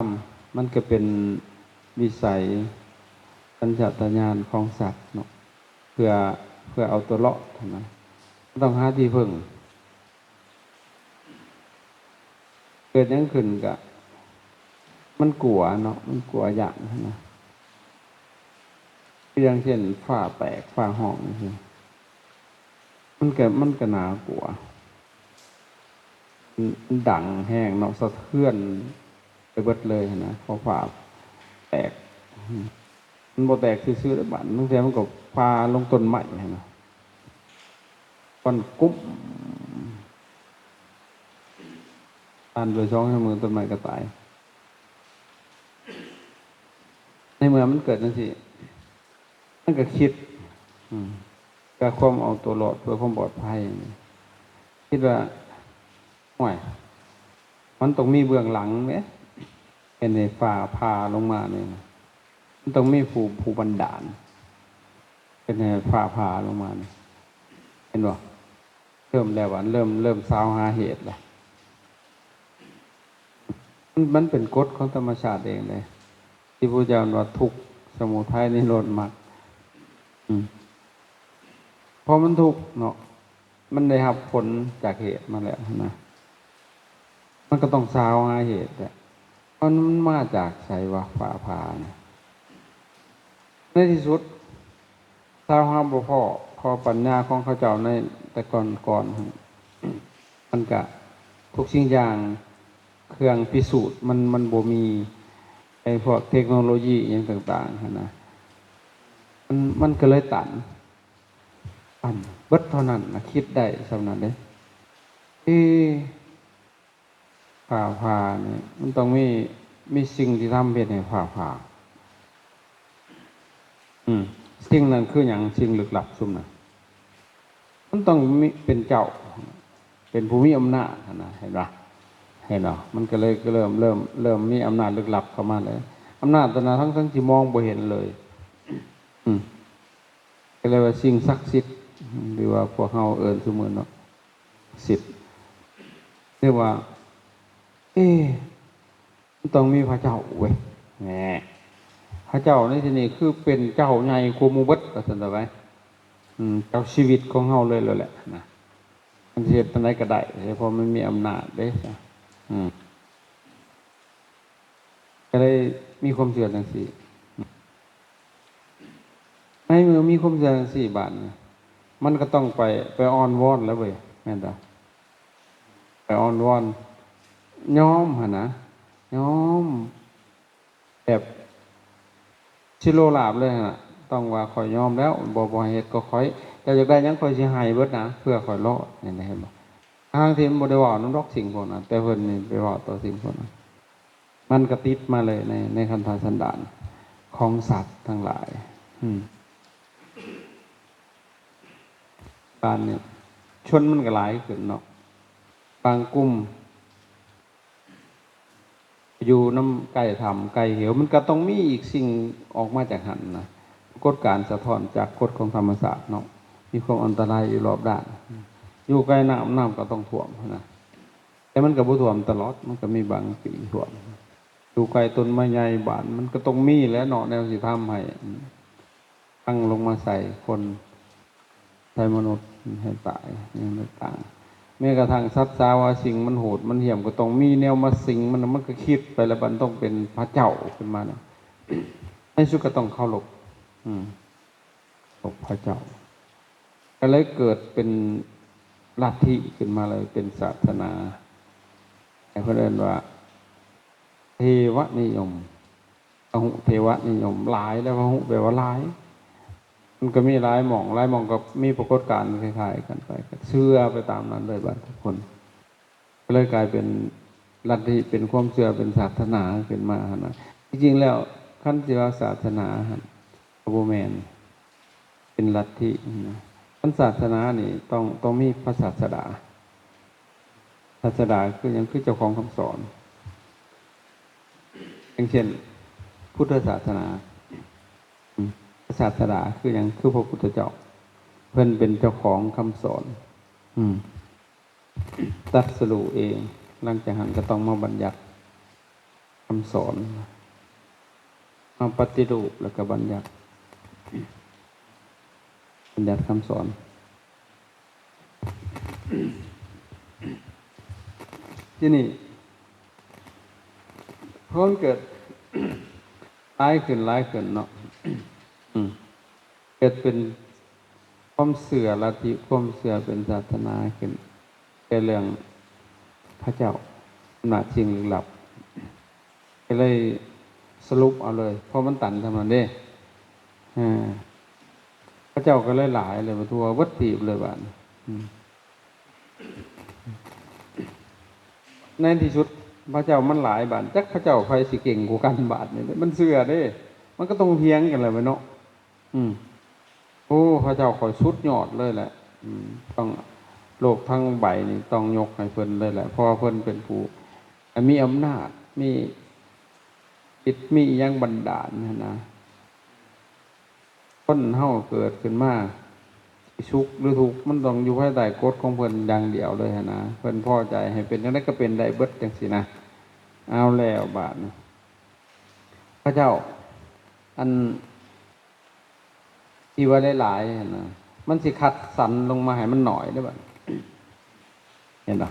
ຳ ມັນກໍເປັນວິໄສສັນຊາດຕະຍານຂອງສັດເນາະ ເພື່ອ ເພື່ອເອົາຕົວລອດຫັ້ນນະ ມັນຕ້ອງຫາທີ່ເພິ່ງ. ເກີດຫຍັງຂຶ້ນກະ ມັນກົວເນາະ ມັນກົວຢ້ານຫັ້ນນະ ຄືຢ່າງເຊັ່ນ ຟ້າແຕກ ຟ້າຮ້ອງຈັ່ງຊີ້ ມັນກະ ມັນກະໜ້າກົວ ມັນ ມັນດັງແຮງເນາະ ສະເທືອນໄປເບິດເລີຍຫັ້ນນະ ເພາະຟ້າແຕກ ມັນບໍ່ແຕກຊື່ໆເດ້ບາດ ບາງເທື່ອມັນກໍຟາລົງຕົ້ນໄມ້ຫັ້ນນະ ຄວັນກຸ້ມ ຜ່ານໄປສອງສາມມື້ ຕົ້ນໄມ້ກໍຕາຍ. ໃນເມື່ອມັນເກີດຈັ່ງຊີ້ ມັນກໍຄິດ ອືມ ເພື່ອຄວາມເອົາຕົວລອດ ເພື່ອຄວາມປອດໄພ ຄິດວ່າ ໂອ້ຍ ມັນຕ້ອງມີເບື້ອງຫຼັງເດ້ ເຮັດໃຫ້ຟ້າຜ່າລົງມານີ້ ມັນຕ້ອງມີຜູ້ ຜູ້ບັນດານ ເຮັດໃຫ້ຟ້າຜ່າລົງມານີ້ ເຫັນບໍ່? ເລີ່ມແລ້ວ ອັນ ເລີ່ມ ເລີ່ມຊາວຫາເຫດລະ ມັນ ມັນເປັນກົດຂອງທຳມະຊາດເອງເດ້ ທີ່ພະພຸດທະເຈົ້າວ່າ ທຸກ ສະມຸໄທ ນິໂຣດ ມັກ ອືມ ເພາະມັນທຸກເນາະ ມັນໄດ້ຮັບຜົນຈາກເຫດມາແລ້ວຫັ້ນນະ ມັນກໍຕ້ອງຊາວຫາເຫດແຫຼະ ມັນ ມັນມາຈາກໃສວະ ຟ້າຜ່ານີ້? ໃນທີ່ສຸດ ຊາວຫາບໍ່ພໍ້ ເພາະປັນຍາຂອງເຂົາເຈົ້າໃນແຕ່ກ່ອນໆ ມັນກະ ທຸກສິ່ງຢ່າງ ເຄື່ອງພິສູດ ມັນ ມັນບໍ່ມີ ໄອ້ພວກເທັກໂນໂລຢີອີ່ຫຍັງຕ່າງໆຫັ້ນນະ ມັນ ມັນກໍເລີຍຕັນ ອັນເບິດເທົ່ານັ້ນນະ ຄິດໄດ້ສ່ຳນັ້ນເດ້ ເອ ຟ້າຜ່ານີ້ ມັນຕ້ອງມີ ມີສິ່ງທີ່ທຳເຮັດໃຫ້ຟ້າຜ່າ ອືມ ສິ່ງນັ້ນຄືຫຍັງ? ສິ່ງລຶກລັບຊຸມນັ້ນ ມັນຕ້ອງມີ ເປັນເຈົ້າ ເປັນຜູ້ມີອຳນາດຫັ້ນນະ ເຫັນບໍ່? ເຫັນບໍ່? ມັນກໍເລີຍ ກໍເລີ່ມ ເລີ່ມ ເລີ່ມມີອຳນາດລຶກລັບເຂົ້າມາເລີຍ ອຳນາດຕົວນັ້ນ ທັງໆທີ່ມອງບໍ່ເຫັນເລີຍ ອືມ ກໍເລີຍວ່າສິ່ງສັກສິດ ຫຼືວ່າພວກເຮົາເອີ້ນຊຸມື້ເນາະ ສິດ ເອີ້ນວ່າ ເອ ມັນຕ້ອງມີພະເຈົ້າເວີຍ ແນ່ ພະເຈົ້າໃນທີ່ນີ້ຄືເປັນເຈົ້າໃຫຍ່ກວ່າໝູ່ເບິດ ວ່າຊັ້ນເຖາະໄວ ອືມ ເຈົ້າຊີວິດຂອງເຮົາເລີຍແຫຼະນະ ມັນຊິເຮັດຈັ່ງໃດກໍໄດ້ ເພາະມັນມີອຳນາດເດ້ ອືມ ກໍເລີຍມີຄວາມເຊື່ອຈັ່ງຊີ້ ໃນເມື່ອມີຄວາມເຊື່ອຈັ່ງຊີ້ ບາດນີ້ ມັນກໍຕ້ອງໄປ ໄປອ້ອນວອນແລ້ວເວີຍ ແມ່ນບໍ່? ໄປອ້ອນວອນ ຍອມຫັ້ນນະ ຍອມ ແບບຊິໂລລາບເລີຍຫັ້ນນະ ຕ້ອງວ່າຂ້ອຍຍອມແລ້ວ ບໍ່ ບໍ່ໃຫ້ເຮັດກໍຂ້ອຍ ເຈົ້າຢາກໄດ້ຫຍັງຂ້ອຍຊິໃຫ້ເບິດນະ ເພື່ອຂ້ອຍລອດ ເຫັນບໍ່? ເຫັນບໍ່? ທັງທີ່ມັນບໍ່ໄດ້ເວົ້ານຳດອກສິ່ງພວກນັ້ນ ແຕ່ເພິ່ນນີ້ໄປເວົ້າຕໍ່ສິ່ງພວກນັ້ນ ມັນກໍຕິດມາເລີຍໃນ ໃນຄັນທະສັນດານຂອງສັດທັງຫຼາຍ ອືມ ບາດນີ້ ຊົນມັນກໍຫຼາຍຂຶ້ນເນາະ ບາງກຸ່ມ ຢູ່ນຳໃກ້ຖ້ຳໃກ້ເຫວ ມັນກໍຕ້ອງມີອີກສິ່ງອອກມາຈາກຫັ້ນນະ ກົດການສະທ້ອນຈາກກົດຂອງທຳມະຊາດເນາະ ມີຄວາມອັນຕະລາຍຢູ່ລອບດ້ານ ຢູ່ໃກ້ນ້ຳ ນ້ຳກໍຕ້ອງຖ້ວມຫັ້ນນະ ແຕ່ມັນກໍບໍ່ຖ້ວມຕະຫຼອດ ມັນກໍມີບາງປີຖ້ວມ ຢູ່ໃກ້ຕົ້ນໄມ້ໃຫຍ່ ບາດມັນກໍຕ້ອງມີແຫຼະເນາະ ແນວຊິທຳໃຫ້ ພັງລົງມາໃສ່ຄົນ ໃສ່ມະນຸດໃຫ້ຕາຍ ອີ່ຫຍັງຕ່າງໆ ແມ້ກະທັ່ງສັດສາວາສິ່ງມັນໂຫດມັນຫ້ຽມ ກໍຕ້ອງມີແນວມາສິງມັນ ມັນກໍຄິດໄປແລ້ວ ບັດຕ້ອງເປັນພະເຈົ້າຂຶ້ນມານະ ໃນທີ່ສຸດກໍຕ້ອງເຄົາລົບ ອືມ ເຄົາລົບພະເຈົ້າ ກໍເລີຍເກີດເປັນລັດທິຂຶ້ນມາເລີຍ ເປັນສາສະໜາ ໃຫ້ເພິ່ນເອີ້ນວ່າ ເທວະນິຍົມ ພະຫຸເທວະນິຍົມ ຫຼາຍ ແລ້ວພະຫຸແປວ່າຫຼາຍ ມັນກໍມີຫຼາຍໝ່ອງ ຫຼາຍໝ່ອງກໍມີປາກົດການຄ້າຍໆກັນໄປ ກໍເຊື່ອໄປຕາມນັ້ນເລີຍບັດທຸກຄົນ ກໍເລີຍກາຍເປັນລັດທິ ເປັນຄວາມເຊື່ອ ເປັນສາສະໜາຂຶ້ນມາຫັ້ນນະ ທີ່ຈິງແລ້ວ ຄັນຊິວ່າສາສະໜາຫັ້ນ ກໍບໍ່ແມ່ນ ເປັນລັດທິນະ ຄັນສາສະໜານີ້ຕ້ອງ ຕ້ອງມີພະສາສະດາ ສາສະດາຄືຫຍັງ? ຄືເຈົ້າຂອງຄຳສອນ ຢ່າງເຊັ່ນ ພຸດທະສາສະໜາ ອືມ ພະສາສະດາຄືຫຍັງ? ຄືພະພຸດທະເຈົ້າ ເພິ່ນເປັນເຈົ້າຂອງຄຳສອນ ອືມ ຕັດສະຮູ້ເອງ ຫຼັງຈາກນັ້ນກໍຕ້ອງມາບັນຍັດ ຄຳສອນ ເຮົາປະຕິຮູບແລ້ວກໍບັນຍັດ ບັນຍັດຄຳສອນ. ທີນີ້ ເພາະມັນເກີດຫຼາຍຂຶ້ນ ຫຼາຍຂຶ້ນເນາະ ອືມ ເກີດເປັນຄວາມເຊື່ອລັດທິ ຄວາມເຊື່ອເປັນສາສະໜາຂຶ້ນ ແຕ່ເລື່ອງພະເຈົ້າ ອຳນາດສິ່ງລຶກລັບ ກໍເລີຍສະຫຼຸບເອົາເລີຍ ເພາະມັນຕັນສ່ຳນັ້ນເດ້ ເອີ ພະເຈົ້າກໍເລີຍຫຼາຍເລີຍ ໄປທົ່ວເບິດທີບເລີຍບາດນີ້ ອືມ ໃນທີ່ສຸດພະເຈົ້າມັນຫຼາຍບາດ ຈັກພະເຈົ້າໃຜຊິເກັ່ງກວ່າກັນບາດນີ້ ມັນເຊື່ອເດ້ ມັນກໍຕ້ອງຖຽງກັນແຫຼະເວີ້ຍເນາະ ອືມ ໂອ້ ພະເຈົ້າຂ້ອຍສຸດຍອດເລີຍແຫຼະ ອືມ ຕ້ອງ ໂລກທັງໃບນີ້ຕ້ອງຍົກໃຫ້ເພິ່ນເລີຍແຫຼະ ເພາະວ່າເພິ່ນເປັນຜູ້ມີອຳນາດ ມີອິດ ມີອີ່ຫຍັງບັນດານຫັ້ນນະ. ຄົນເຮົາເກີດຂຶ້ນມາ ຊິສຸກຫຼືທຸກ ມັນຕ້ອງຢູ່ພາຍໃຕ້ກົດຂອງເພິ່ນຢ່າງດຽວເລີຍຫັ້ນນະ ເພິ່ນພໍໃຈໃຫ້ເປັນຈັ່ງໃດກໍເປັນໄດ້ເບິດຈັ່ງຊີ້ນະ. ເອົາແລ້ວບາດນີ້ ພະເຈົ້າ ອັນ ທີ່ວ່າຫຼາຍໆຫັ້ນນະ ມັນຊິຄັດສັນລົງມາໃຫ້ມັນໜ້ອຍເດ້ບາດ ເຫັນບໍ່?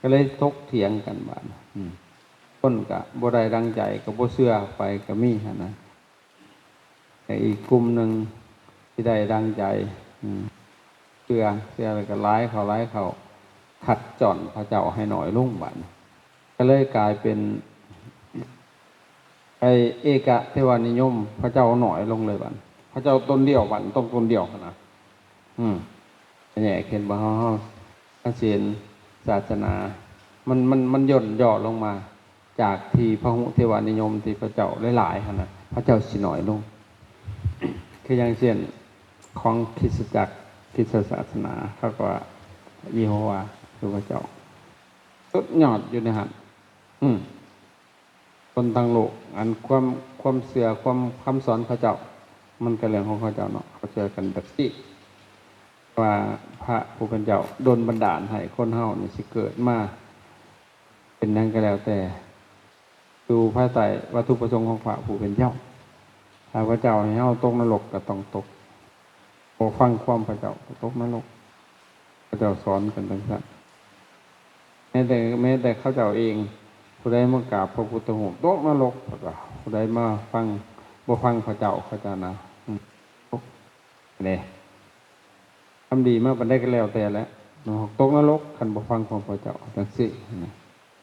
ກໍເລີຍຖົກຖຽງກັນບາດ ອືມ ຄົນກໍບໍ່ໄດ້ດັ່ງໃຈ ກໍບໍ່ເຊື່ອໄປກໍມີຫັ້ນນະ ແຕ່ອີກກຸ່ມໜຶ່ງທີ່ໄດ້ດັ່ງໃຈ ອືມ ເຊື່ອ ເຊື່ອແລ້ວກໍຫຼາຍເຂົ້າ ຫຼາຍເຂົ້າ ຄັດຈ້ອນພະເຈົ້າໃຫ້ໜ້ອຍລົງບາດນີ້ ກໍເລີຍກາຍເປັນ ໄອ້ເອກະເທວານິຍົມ ພະເຈົ້າໜ້ອຍລົງເລີຍບາດ ພະເຈົ້າຕົນດຽວບາດ ຕ້ອງຕົນດຽວຫັ້ນນະ ອືມ ແຍກເຫັນບໍ່ ເຮົາ ເຮົາ ເຮົາຊິເຫັນສາສະໜາ ມັນ ມັນ ມັນຢ່ອນຫຍໍ້ລົງມາ ຈາກທີ່ພະຫຸເທວານິຍົມທີ່ພະເຈົ້າຫຼາຍໆຫັ້ນນະ ພະເຈົ້າຊິໜ້ອຍລົງ ຄືຢ່າງເຊັ່ນ ຂອງຄຣິສຕະຈັກ ຄຣິສຕະສາສະໜາ ເຂົາກໍວ່າເຢໂຮວາຄືພະເຈົ້າ ສຸດຍອດຢູ່ໃນຫັ້ນ ອືມ ຄົນທັງໂລກ ອັນຄວາມ ຄວາມເຊື່ອ ຄວາມ ຄຳສອນເຂົາເຈົ້າ ມັນກໍເລື່ອງຂອງເຂົາເຈົ້າເນາະ ເຂົາເຊື່ອກັນແບບນີ້ ວ່າພະຜູ້ເປັນເຈົ້າດົນບັນດານໃຫ້ຄົນເຮົານີ້ຊິເກີດມາເປັນຫຍັງກໍແລ້ວແຕ່ ຢູ່ພາຍໃຕ້ວັດຖຸປະສົງຂອງພະຜູ້ເປັນເຈົ້າ. ຖ້າພະເຈົ້າໃຫ້ເຮົາຕົກນະລົກກໍຕ້ອງຕົກ, ບໍ່ຟັງຄວາມພະເຈົ້າກໍຕົກນະລົກ. ເຂົາເຈົ້າສອນກັນຈັ່ງຊັ້ນ. ແມ້ແຕ່ ແມ້ແຕ່ເຂົາເຈົ້າເອງ, ຜູ້ໃດມາກາບພະພຸດທະຮູບຕົກນະລົກ, ແລ້ວກໍຜູ້ໃດມາຟັງ ບໍ່ຟັງພະເຈົ້າ ເຂົາເຈົ້ານະ ອືມ ຕົກເດ້. ທຳດີມາປານໃດກໍແລ້ວແຕ່ແຫຼະ ຕົກນະລົກ ຄັນບໍ່ຟັງຄວາມພະເຈົ້າ ຈັ່ງຊີ້ນະ.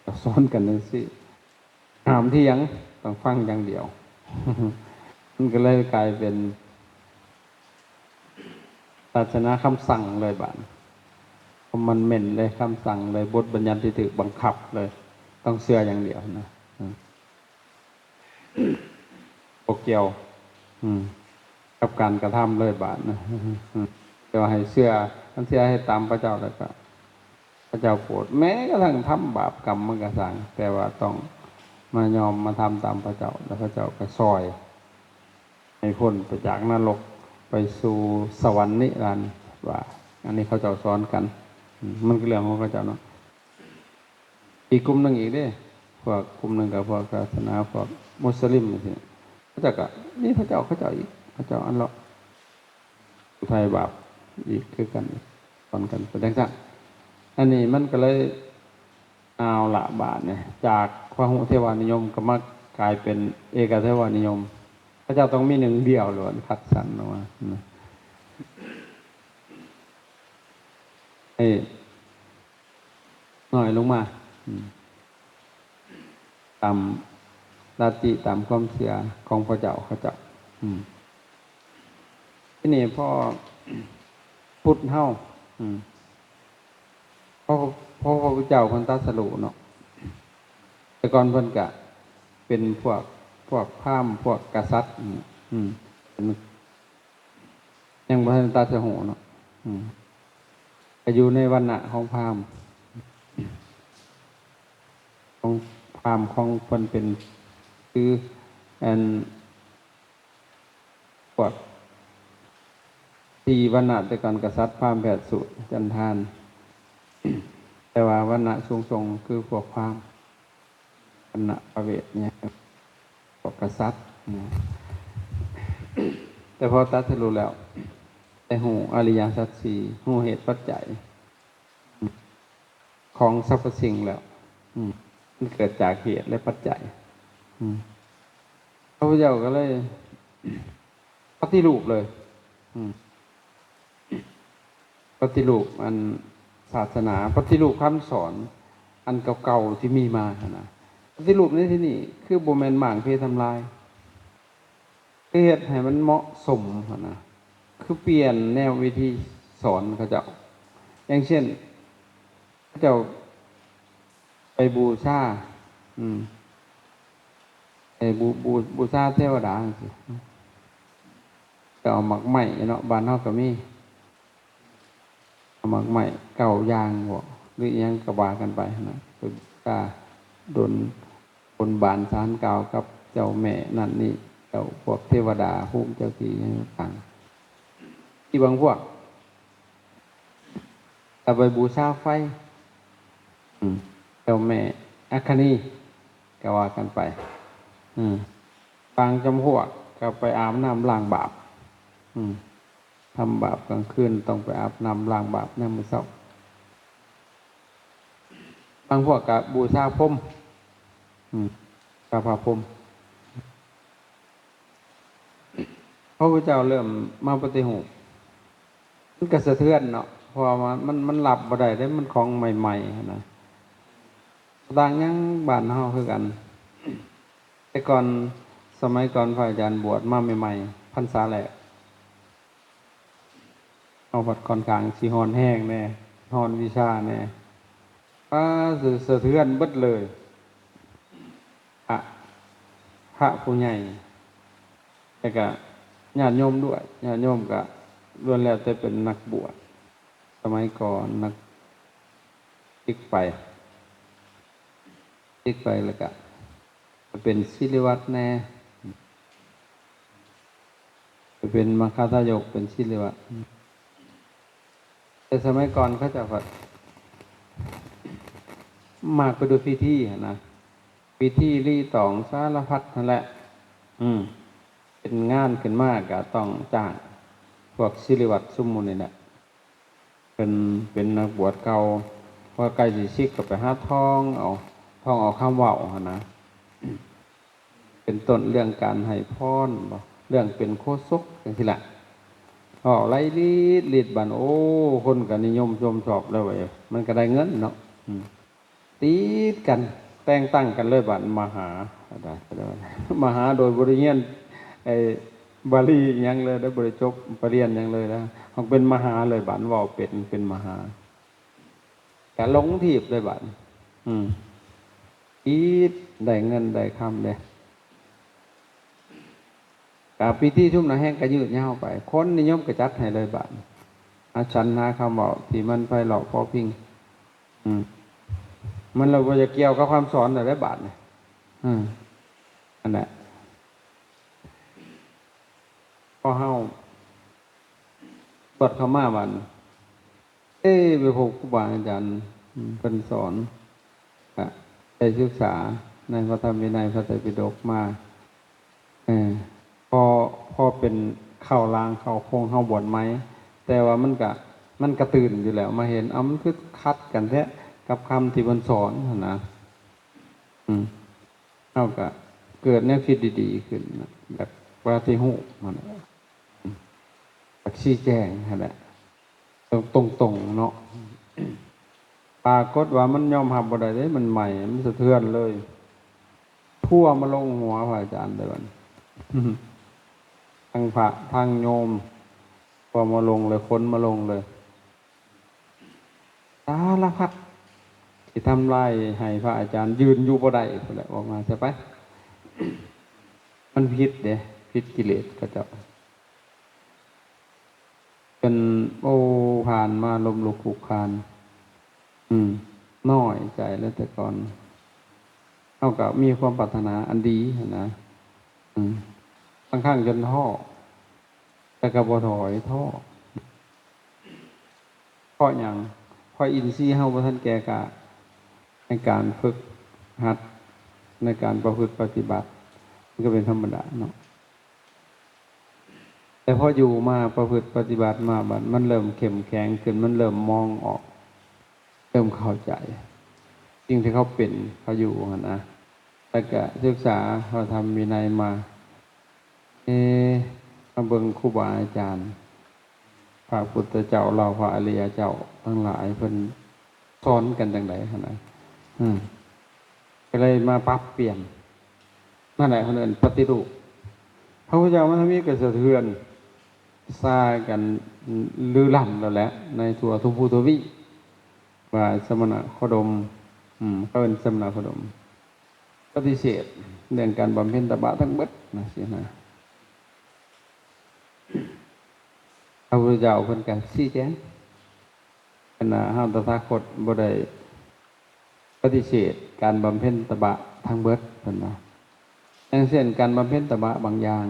ກໍສອນກັນຈັ່ງຊີ້. ຫ້າມຖຽງ, ຕ້ອງຟັງຢ່າງດຽວ. ມັນກໍເລີຍກາຍເປັນສາສະໜາຄຳສັ່ງເລີຍບາດ, ຄອມມານເມັນເລີຍ, ຄຳສັ່ງເລີຍ, ບົດບັນຍັດທີ່ຖືກບັງຄັບເລີຍ, ຕ້ອງເຊື່ອຢ່າງດຽວນະ. ບໍ່ກ່ຽວ ອືມ ກັບການກະທຳເລີຍບາດນະ. ແຕ່ວ່າໃຫ້ເຊື່ອ, ຄັນເຊື່ອໃຫ້ຕາມພະເຈົ້າແລ້ວກໍ ພະເຈົ້າໂປດ, ແມ້ກະທັ່ງທຳບາບກຳມັນກໍຊ່າງ, ແຕ່ວ່າຕ້ອງມາຍອມມາທຳຕາມພະເຈົ້າ, ແລ້ວພະເຈົ້າກໍຊ່ອຍໃຫ້ພົ້ນໄປຈາກນະລົກ ໄປສູ່ສະຫວັນນິລັນ, ວ່າອັນນີ້ເຂົາເຈົ້າສອນກັນ. ອືມ ມັນກໍເລື່ອງຂອງເຂົາເຈົ້າເນາະ. ອີກກຸ່ມໜຶ່ງອີກເດ້, ພວກກຸ່ມໜຶ່ງກໍພວກສາສະໜາພວກມຸສລິມຈັ່ງຊີ້, ເຂົາເຈົ້າກໍມີພະເຈົ້າເຂົາເຈົ້າອີກ, ພະເຈົ້າອັນເລາະ ຜູ້ໄຖ່ບາບອີກຄືກັນ, ສອນກັນເປັນຈັ່ງຊັ້ນ. ອັນນີ້ມັນກໍເລີຍ ເອົາລະ ບາດນີ້ ຈາກພະຫຸເທວານິຍົມກໍມາກາຍເປັນເອກະເທວານິຍົມ. ເຂົາເຈົ້າຕ້ອງມີໜຶ່ງດຽວໂລດ, ຄັດສັນອອກມານະ ໃຫ້ ນ້ອຍລົງມາ ອືມ ຕາມລັດທິ ຕາມຄວາມເຊື່ອຂອງພະເຈົ້າເຂົາເຈົ້າ. ອືມ ທີນີ້ພໍພຸດເຮົາ ອືມ ພໍ ພໍພະພຸດທະເຈົ້າເພິ່ນຕັດສະຮູ້ເນາະ, ແຕ່ກ່ອນເພິ່ນກະເປັນພວກ ພວກພາມ ພວກກະສັດ ອືມ ອືມ ເປັນ ຍັງບໍ່ທັນຕັດສະຮູ້ເນາະ ອືມ ກໍຢູ່ໃນວັນນະຂອງພາມ ຂອງພາມຂອງເພິ່ນເປັນ ຄື ອັນ ພວກສີ່ວັນນະ ແຕ່ກ່ອນກະສັດ ພາມ ແພດ ສູດ ຈັນທານ ແຕ່ວ່າວັນນະສູງສົ່ງຄືພວກພາມ. ນະພະເວດ ຫຍັງ ພວກກະສັດນະ. ແຕ່ພໍຕັດສະຫຼຸບແລ້ວ ໄດ້ຮູ້ອະລິຍະສັດສີ່ ຮູ້ເຫດປັດໄຈຂອງສັບພະສິ່ງແລ້ວ ອືມ ມັນເກີດຈາກເຫດ ແລະ ປັດໄຈ ອືມ ພະພຸດທະເຈົ້າກໍເລີຍປະຕິຮູບເລີຍ ອືມ ປະຕິຮູບອັນສາສະໜາ ປະຕິຮູບຄຳສອນອັນເກົ່າໆທີ່ມີມາຫັ້ນນະ. ປະຕິຮູບໃນທີ່ນີ້ຄືບໍ່ແມ່ນມ້າງເພທຳລາຍ ຄືເຮັດໃຫ້ມັນເໝາະສົມຫັ້ນນະ ຄືປ່ຽນແນວວິທີສອນເຂົາເຈົ້າ. ຢ່າງເຊັ່ນ ເຂົາເຈົ້າໄປບູຊາ ອືມ ໄປບູ ບູ ບູຊາເທວະດາຈັ່ງຊີ້ ກໍເອົາໝາກໄມ້ເນາະ ບ້ານເຮົາກໍມີ ໝາກໄມ້ເກົ້າຢ່າງບໍ ຫຼືອີ່ຫຍັງກໍວ່າກັນໄປຫັ້ນນະ ໄປບູຊາດົນ ບົນບານສານກ່າວກັບເຈົ້າແມ່ນັ້ນນີ້ ເຈົ້າພວກເທວະດາ ພູມເຈົ້າທີ່ຫຍັງຕ່າງໆ. ທີ່ບາງພວກກໍໄປບູຊາໄຟ ອືມ ເຈົ້າແມ່ອັກຄະນີ ກໍວ່າກັນໄປ ອືມ ບາງຈຳພວກກໍໄປອາບນ້ຳລ້າງບາບ ອືມ ທຳບາບກາງຄືນ ຕ້ອງໄປອາບນ້ຳລ້າງບາບຍາມມື້ເຊົ້າ. ບາງພວກກໍບູຊາພົມ ອືມ ກາພະພົມ. ພະພຸດທະເຈົ້າເລີ່ມມາປະຕິຮູບ ມັນກໍສະເທືອນເນາະ ເພາະວ່າມັນ ມັນ ມັນຮັບບໍ່ໄດ້ເດ້ ມັນຂອງໃໝ່ໆຫັ້ນນະ. ຕ່າງຫຍັງ ບ້ານເຮົາຄືກັນ ແຕ່ກ່ອນ ສະໄໝກ່ອນພະອາຈານບວດມາໃໝ່ໆ ພັນສາແລກ ເຮົາພັດຂ້ອນຂ້າງຊິຮ້ອນແຮງແດ່ ຮ້ອນວິຊາແດ່ ປາ ສະ ສະເທືອນເບິດເລີຍ ພະ ພະຜູ້ໃຫຍ່ ແລ້ວກະຍາດໂຍມດ້ວຍ ຍາດໂຍມກະລ້ວນແລ້ວແຕ່ເປັນນັກບວດ ສະໄໝກ່ອນ ນັກ ຕິກໄປ ຕິກໄປ ແລ້ວກະ ເປັນສິລິວັດແດ່ ໄປເປັນມັກຄະທາຍົກ ເປັນສິລິວັດ. ແຕ່ສະໄໝກ່ອນເຂົາເຈົ້າພັດມັກໄປດູພິທີຫັ້ນນະ ພິທີລີຕອງສາລະພັດຫັ້ນແຫຼະ ອືມ ເປັນງານຂຶ້ນມາກະຕ້ອງຈ້າງພວກສິລິວັດຊຸມໝູ່ນີ້ແຫຼະ. ເພິ່ນເປັນນັກບວດເກົ່າ ພໍໃກ້ຊິສິກກໍໄປຫາທ່ອງເອົາ ທ່ອງເອົາຄຳເວົ້າຫັ້ນນະ ເປັນຕົ້ນເລື່ອງການໃຫ້ພອນບໍ ເລື່ອງເປັນໂຄສົກຈັ່ງຊີ້ລະ ເວົ້າໄຫຼລີດໆ ບາດ ໂອ້ ຄົນກໍນິຍົມຊົມຊອບແລ້ວເວີຍ ມັນກໍໄດ້ເງິນເນາະ ອືມ. ຕິດກັນ ແຕ່ງຕັ້ງກັນເລີຍບາດ ມະຫາ ມະຫາໂດຍບໍ່ໄດ້ຮຽນໄອ້ບາລີຫຍັງເລີຍ ໄດ້ບໍ່ໄດ້ຈົບປະລິນຍາຫຍັງເລີຍນະ ເຮົາເປັນມະຫາເລີຍບາດ ເວົ້າເປັນ ເປັນມະຫາ ກະຫຼົງທີບເລີຍບາດ ອືມ ຕິດ ໄດ້ເງິນໄດ້ຄຳເດ້. ກະພິທີຊຸມນັ້ນແຮ່ງກະຍືດຍາວໄປ ຄົນນິຍົມກະຈັດໃຫ້ເລີຍບາດ ຫາສັນຫາຄຳເວົ້າທີ່ມັນໄພເລາະພໍພິງ ອືມ ມັນລະບໍ່ຈະກ່ຽວກັບຄຳສອນແລ້ວເດ້ບາດນີ້ ອືມ ອັນນັ້ນແຫຼະ ພໍເຮົາບວດເຂົ້າມາບາດນີ້ ເອີ ໄປພົບຄູບາອາຈານ ເພິ່ນສອນ ກະໄດ້ສຶກສາໃນພະທຳວິໄນ ພະໄຕປິດົກມາ ເອີ ພໍ ພໍເປັນເຄົ້າລາງເຄົ້າໂຄງ ເຮົາບວດໃໝ່ ແຕ່ວ່າມັນກະ ມັນກະຕື່ນຢູ່ແລ້ວ ມາເຫັນ ເອົ້າ ມັນຄືຂັດກັນແທ້ກັບຄຳທີ່ເພິ່ນສອນຫັ້ນນະ ອືມ ເຮົາກະເກີດແນວຄິດດີໆຂຶ້ນນະ ແບບປະຕິຮູບຫັ້ນນະ ອືມ ຢາກຊີ້ແຈງຫັ້ນແຫຼະ ຕົງໆເນາະ ປາກົດວ່າມັນຍອມຮັບບໍ່ໄດ້ເດ້ ມັນໃໝ່ ມັນສະເທືອນເລີຍ ທົວມາລົງຫົວພະອາຈານເລີຍບາດນີ້ ທັງພະທັງໂຍມ ທົວມາລົງເລີຍ ຂົນມາລົງເລີຍ ສາລະພັດທີ່ທຳລາຍໃຫ້ພະອາຈານຢືນຢູ່ບໍ່ໄດ້ພຸ້ນແຫຼະ ອອກມາຊະໄປ ມັນຜິດເດ້ ຜິດກິເລດເຂົາເຈົ້າ. ຈົນ ໂອ້ ຜ່ານມາລົ້ມລຸກຄຸກຄານ ອືມ ນ້ອຍໃຈແລ້ວ ແຕ່ກ່ອນເຮົາກໍມີຄວາມປາດຖະໜາອັນດີຫັ້ນນະ ອືມ ບາງຄັ້ງຈົນທໍ້ ແຕ່ກໍບໍ່ຖອຍທໍ້ ເພາະຫຍັງ? ເພາະອິນຊີເຮົາບໍ່ທັນແກ່ກ້າໃນການຝຶກຫັດ ໃນການປະພຶດປະຕິບັດ ມັນກໍເປັນທຳມະດາເນາະ. ແຕ່ພໍຢູ່ມາປະພຶດປະຕິບັດມາ ບັດມັນເລີ່ມເຂັ້ມແຂງຂຶ້ນ ມັນເລີ່ມມອງອອກ ເລີ່ມເຂົ້າໃຈສິ່ງທີ່ເຂົາເປັນເຂົາຢູ່ຫັ້ນນະ ແລ້ວກະສຶກສາພະທຳວິໄນມາ ເອ ມາເບິ່ງຄູບາອາຈານ ພະພຸດທະເຈົ້າ ລາວພະອະລິຍະເຈົ້າທັງຫຼາຍ ເພິ່ນສອນກັນຈັ່ງໃດຫັ້ນນະ ອືມ ກໍເລີຍມາປັບປ່ຽນ ນັ້ນແຫຼະ ເພິ່ນເອີ້ນປະຕິຮູບ. ພະພຸດທະເຈົ້າມາທຳອິດກໍສະເທືອນຊາກັນລືລັນແລ້ວແຫຼະ ໃນທົ່ວທຸກພູທະວີບ ວ່າສະມະນະໂຄດົມ ອືມ ເຂົາເອີ້ນສະມະນະໂຄດົມ ປະຕິເສດເລື່ອງການບຳເພັນຕະບະທັງເບິດ ຈັ່ງຊີ້ນະ. ພະພຸດທະເຈົ້າເພິ່ນກໍຊີ້ແຈງ ອັນນ່າ ເຮົາຕະຖາຄົດບໍ່ໄດ້ປະຕິເສດການບຳເພັນຕະບະທັງເບິດ ເພິ່ນວ່າ. ຢ່າງເຊັ່ນ ການບຳເພັນຕະບະບາງຢ່າງ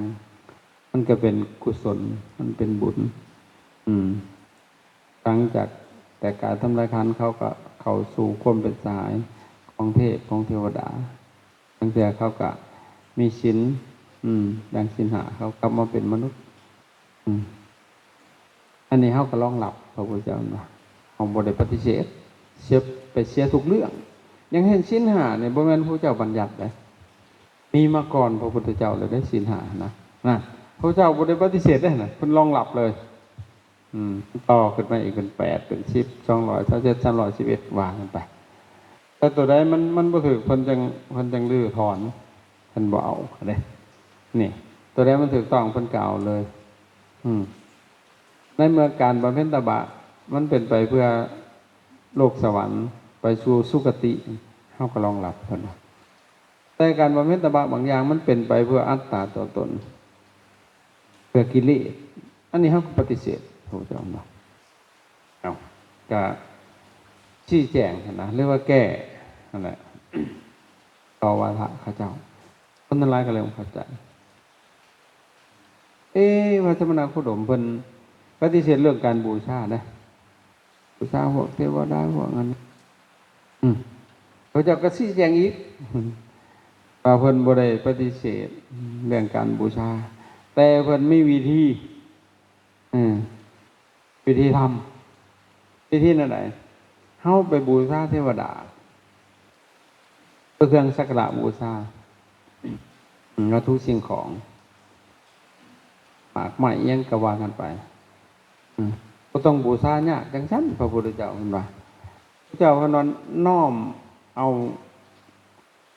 ມັນກໍເປັນກຸສົນ ມັນເປັນບຸນ ອືມ ຫຼັງຈາກແຕກກາຍທຳລາຍຂັນ ເຂົາກໍເຂົ້າສູ່ຄວາມເປັນສະຫາຍຂອງເທບຂອງເທວະດາ. ບາງເທື່ອເຂົາກະມີສິນ ອືມ ດັ່ງສິນຫ້າ ເຂົາກັບມາເປັນມະນຸດ ອືມ ອັນນີ້ເຮົາກໍລອງຮັບ ພະພຸດທະເຈົ້າວ່າ ເຮົາບໍ່ໄດ້ປະຕິເສດ ເສຍ ໄປເສຍທຸກເລື່ອງ. ຢ່າງເຊັ່ນສິນຫ້ານີ້ ບໍ່ແມ່ນພະພຸດທະເຈົ້າບັນຍັດເດ້ ມີມາກ່ອນພະພຸດທະເຈົ້າແລ້ວເດ້ ສິນຫ້ານະ ນະ ພະພຸດທະເຈົ້າບໍ່ໄດ້ປະຕິເສດເດ້ນະ ເພິ່ນລອງຮັບເລີຍ. ອືມ ຕໍ່ຂຶ້ນມາອີກເປັນແປດ ເປັນສິບ ສອງຮ້ອຍຊາວເຈັດ ສາມຮ້ອຍສິບເອັດ ວ່າກັນໄປ. ແຕ່ຕົວໃດມັນ ມັນບໍ່ຖືກ ເພິ່ນຈັ່ງ ເພິ່ນຈັ່ງຮື້ຖອນ ເພິ່ນບໍ່ເອົາເດ້. ນີ້ ຕົວໃດມັນຖືກຕ້ອງ ເພິ່ນກໍເອົາເລີຍ. ອືມ ໃນເມື່ອການບຳເພັນຕະບະ ມັນເປັນໄປເພື່ອໂລກສະຫວັນ ໄປສູ່ສຸຄະຕິ ເຮົາກໍລອງຮັບ ເພິ່ນວ່າ. ແຕ່ການບຳເພັນຕະບະບາງຢ່າງ ມັນເປັນໄປເພື່ອອັດຕາຕົວຕົນ ເພື່ອກິເລດ ອັນນີ້ເຮົາກໍປະຕິເສດ ພະພຸດທະເຈົ້າເນາະ. ເອົາ ກະຊີ້ແຈງຫັ້ນນະ ຫຼືວ່າແກ້ຫັ້ນແຫຼະ ຕໍ່ວາທະເຂົາເຈົ້າ. ຄົນທັງຫຼາຍກໍເລີ່ມເຂົ້າໃຈ ເອ ວ່າສະມະນະໂຄດົມເພິ່ນປະຕິເສດເລື່ອງການບູຊາເດ້. ບູຊາພວກເທວະດາພວກນັ້ນ ອືມ ພະເຈົ້າກໍຊີ້ແຈງອີກວ່າເພິ່ນບໍ່ໄດ້ປະຕິເສດເລື່ອງການບູຊາ ແຕ່ເພິ່ນມີວິທີ ອືມ ວິທີທຳ ວິທີແນວໃດ? ເຮົາໄປບູຊາເທວະດາ ເພື່ອເຄື່ອງສັກກາລະບູຊາ ວັດຖຸສິ່ງຂອງ ໝາກໄມ້ ອີ່ຫຍັງກໍວ່າກັນໄປ ອືມ ບໍ່ຕ້ອງບູຊາຍາກຈັ່ງຊັ້ນ ພະພຸດທະເຈົ້າເພິ່ນວ່າ. ພະເຈົ້າເພິ່ນວ່ານ້ອມເອົາ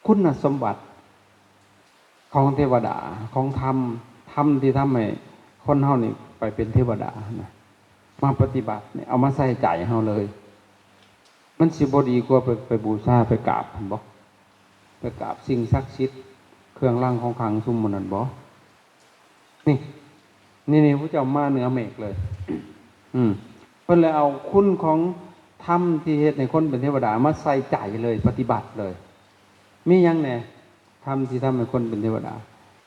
ຄຸນນະສົມບັດຂອງເທວະດາ ຂອງທຳ ທຳທີ່ທຳໃຫ້ຄົນເຮົານີ້ໄປເປັນເທວະດານະ ມາປະຕິບັດນີ້ ເອົາມາໃສ່ໃຈເຮົາເລີຍ. ມັນຊິບໍ່ດີກວ່າໄປ ໄປບູຊາ ໄປກາບຫັ້ນບໍ່? ໄປກາບສິ່ງສັກສິດ ເຄື່ອງລາງຂອງຂລັງຊຸມໝູ່ນັ້ນບໍ່? ນີ້ ນີ້ ນີ້ ພະເຈົ້າມາເໜືອເມກເລີຍ ອືມ ເພິ່ນເລີຍເອົາຄຸນຂອງທຳທີ່ເຮັດໃຫ້ຄົນເປັນເທວະດາມາໃສ່ໃຈເລີຍ ປະຕິບັດເລີຍ. ມີຫຍັງແດ່? ທຳທີ່ທຳໃຫ້ຄົນເປັນເທວະດາ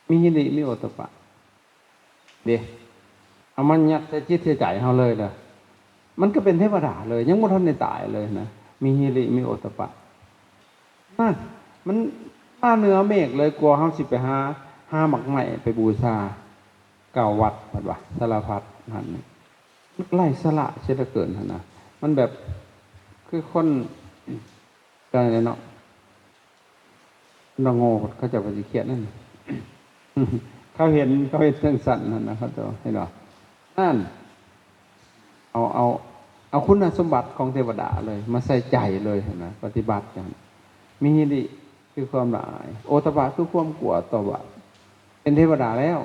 ມີຫິລິ ມີໂອດຕະປະ ເດ້ ເອົາມາຍັດໃສ່ຈິດໃສ່ໃຈເຮົາເລີຍລະ ມັນກໍເປັນເທວະດາເລີຍ ຍັງບໍ່ທັນໄດ້ຕາຍເລີຍນະ ມີຫິລິ ມີໂອດຕະປະ ນະ ມັນມາເໜືອເມກເລີຍ ກວ່າເຮົາຊິໄປຫາ ຫາໝາກໄມ້ໄປບູຊາ ເກົ້າວັດ ເພິ່ນວ່າ ສາລະພັດຫັ້ນ ມັນໄຮ້ສາລະເສຍເຫຼືອເກີນຫັ້ນນະ ມັນແບບ ຄືຄົນ ຈັ່ງໃດເນາະ ຄົນລະໂງ່ ເຂົາເຈົ້າກໍຊິຄຽດນັ້ນ ເຂົາເຫັນ ເຂົາເຫັນຈັ່ງຊັ້ນຫັ້ນນະ ເຂົາເຈົ້າເຫັນບໍ່? ນັ້ນ ເອົາ ເອົາ ເອົາຄຸນນະສົມບັດຂອງເທວະດາເລີຍ ມາໃສ່ໃຈເລີຍຫັ້ນນະ ປະຕິບັດຈັ່ງ ມີຫິລິ ຄືຄວາມລະອາຍ ໂອດຕະປະ ຄືຄວາມກົວຕໍ່ບາບ ເປັນເທວະດາແລ້ວ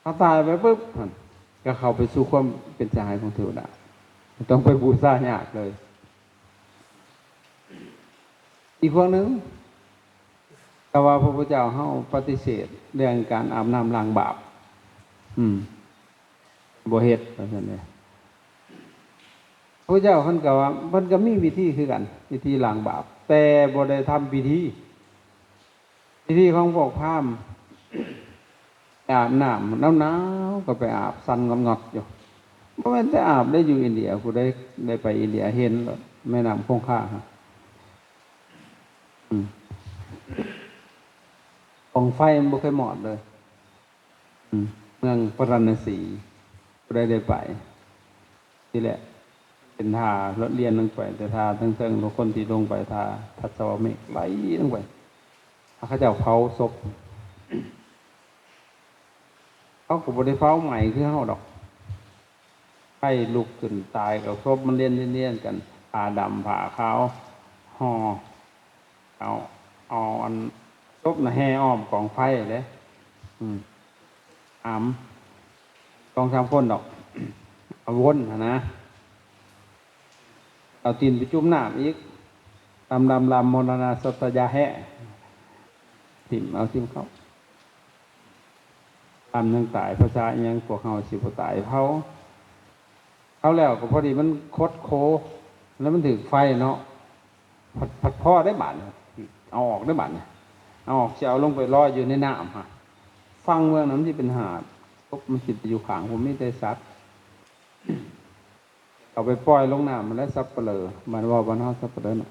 ຖ້າຕາຍໄປປຶບຫັ້ນ ກໍເຂົ້າໄປສູ່ຄວາມເປັນສະຫາຍຂອງເທວະດາ ບໍ່ຕ້ອງໄປບູຊາຍາກເລີຍ. ອີກພວກໜຶ່ງ ກໍວ່າພະພຸດທະເຈົ້າເຮົາປະຕິເສດເລື່ອງການອາບນ້ຳລ້າງບາບ ອືມ ບໍ່ເຮັດ ວ່າຊັ້ນເດ. ພະພຸດທະເຈົ້າເພິ່ນກໍວ່າ ເພິ່ນກໍມີວິທີຄືກັນ ວິທີລ້າງບາບ ແຕ່ບໍ່ໄດ້ທຳພິທີ ວິທີຂອງພວກພາມ ອາບນ້ຳໜາວໆ ກໍໄປອາບສັ່ນງອດໆຢູ່ ບໍ່ແມ່ນແຕ່ອາບໄດ້ ຢູ່ອິນເດຍ ຜູ້ໃດໄດ້ໄປອິນເດຍເຫັນໂລດ ແມ່ນ້ຳຄົງຄາ ອືມ ອງໄຟມັນບໍ່ເຄີຍມອດເລີຍ. ອືມ ເມືອງປາຣານະສີ ຜູ້ໃດໄດ້ໄປ ນີ້ແຫຼະ ເປັນທ່າລະລຽນລົງໄປ ແຕ່ທ່າເທິງໆ ແລ້ວຄົນທີ່ລົງໄປທ່າທັດສະວະເມກໄຫຼລົງໄປ ຖ້າເຂົາເຈົ້າເຜົາສົບ ເຂົາກໍບໍ່ໄດ້ເຜົາໄໝ້ຄືເຮົາດອກ. ໄຟລຸກຂຶ້ນຕາຍກໍສົບມັນລຽນໆກັນ ຜ້າດຳຜ້າຂາວຫໍ່ ເອົາ ເອົາອັນສົບນະແຫ່ອ້ອມກອງໄຟເດ້. ອືມ ອາມ ສອງສາມຄົນດອກ ເອົາວົນຫັ້ນນະ ເອົາຕີນໄປຈຸ່ມນ້ຳອີກ ລຳ ລຳ ລຳ ມໍລະນາສັດຕະຍາແຮະ ຖິ້ມເອົາຖິ້ມເຂົ້າ. ອາມຍັງຕາຍ ພາສາອີ່ຫຍັງ ພວກເຮົາຊິບໍ່ຕາຍ ເຜົາ ເຜົາແລ້ວກໍພໍດີມັນຄົດໂຄ ແລ້ວມັນຖືກໄຟເນາະ ພັດ ພັດພໍໄດ້ບາດນີ້ ເອົາອອກໄດ້ບາດນີ້ ເອົາອອກ ຊິເອົາລົງໄປລອຍຢູ່ໃນນ້ຳຫັ້ນ ຝັ່ງເມືອງນັ້ນມັນຊິເປັນຫາດ ກົບມັນຊິໄປຢູ່ຂ້າງພຸ້ນ ມີແຕ່ສັດ ເອົາໄປປ່ອຍລົງນ້ຳຫັ້ນແຫຼະ ສັບປະເຫຼີ ບ້ານເວົ້າບ້ານເຮົາສັບປະເຫຼີນະ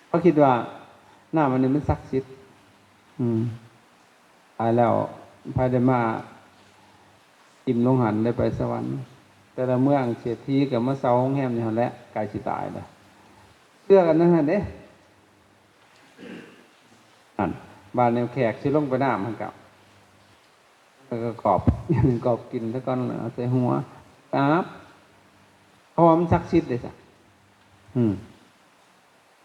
ເຂົາຄິດວ່ານ້ຳອັນນີ້ມັນສັກສິດ ອືມ ຕາຍແລ້ວໃຜໄດ້ມາຖິ້ມລົງຫັ້ນໄດ້ໄປສະຫວັນ. ແຕ່ລະເມືອງເສດຖີກໍມາເຊົ່າໂຮງແຮມຢູ່ຫັ້ນແຫຼະ ໃກ້ຊິຕາຍແລ້ວ ເຊື່ອກັນແນວນັ້ນເດ້. ນັ້ນ ບາດນີ້ແຂກຊິລົງໄປນ້ຳຫັ້ນກໍ ແລ້ວກໍກອບ ກອບກິນຊະກ່ອນ ເອົາໃສ່ຫົວອາບ ເພາະວ່າມັນສັກສິດເດ້ຊະ. ອືມ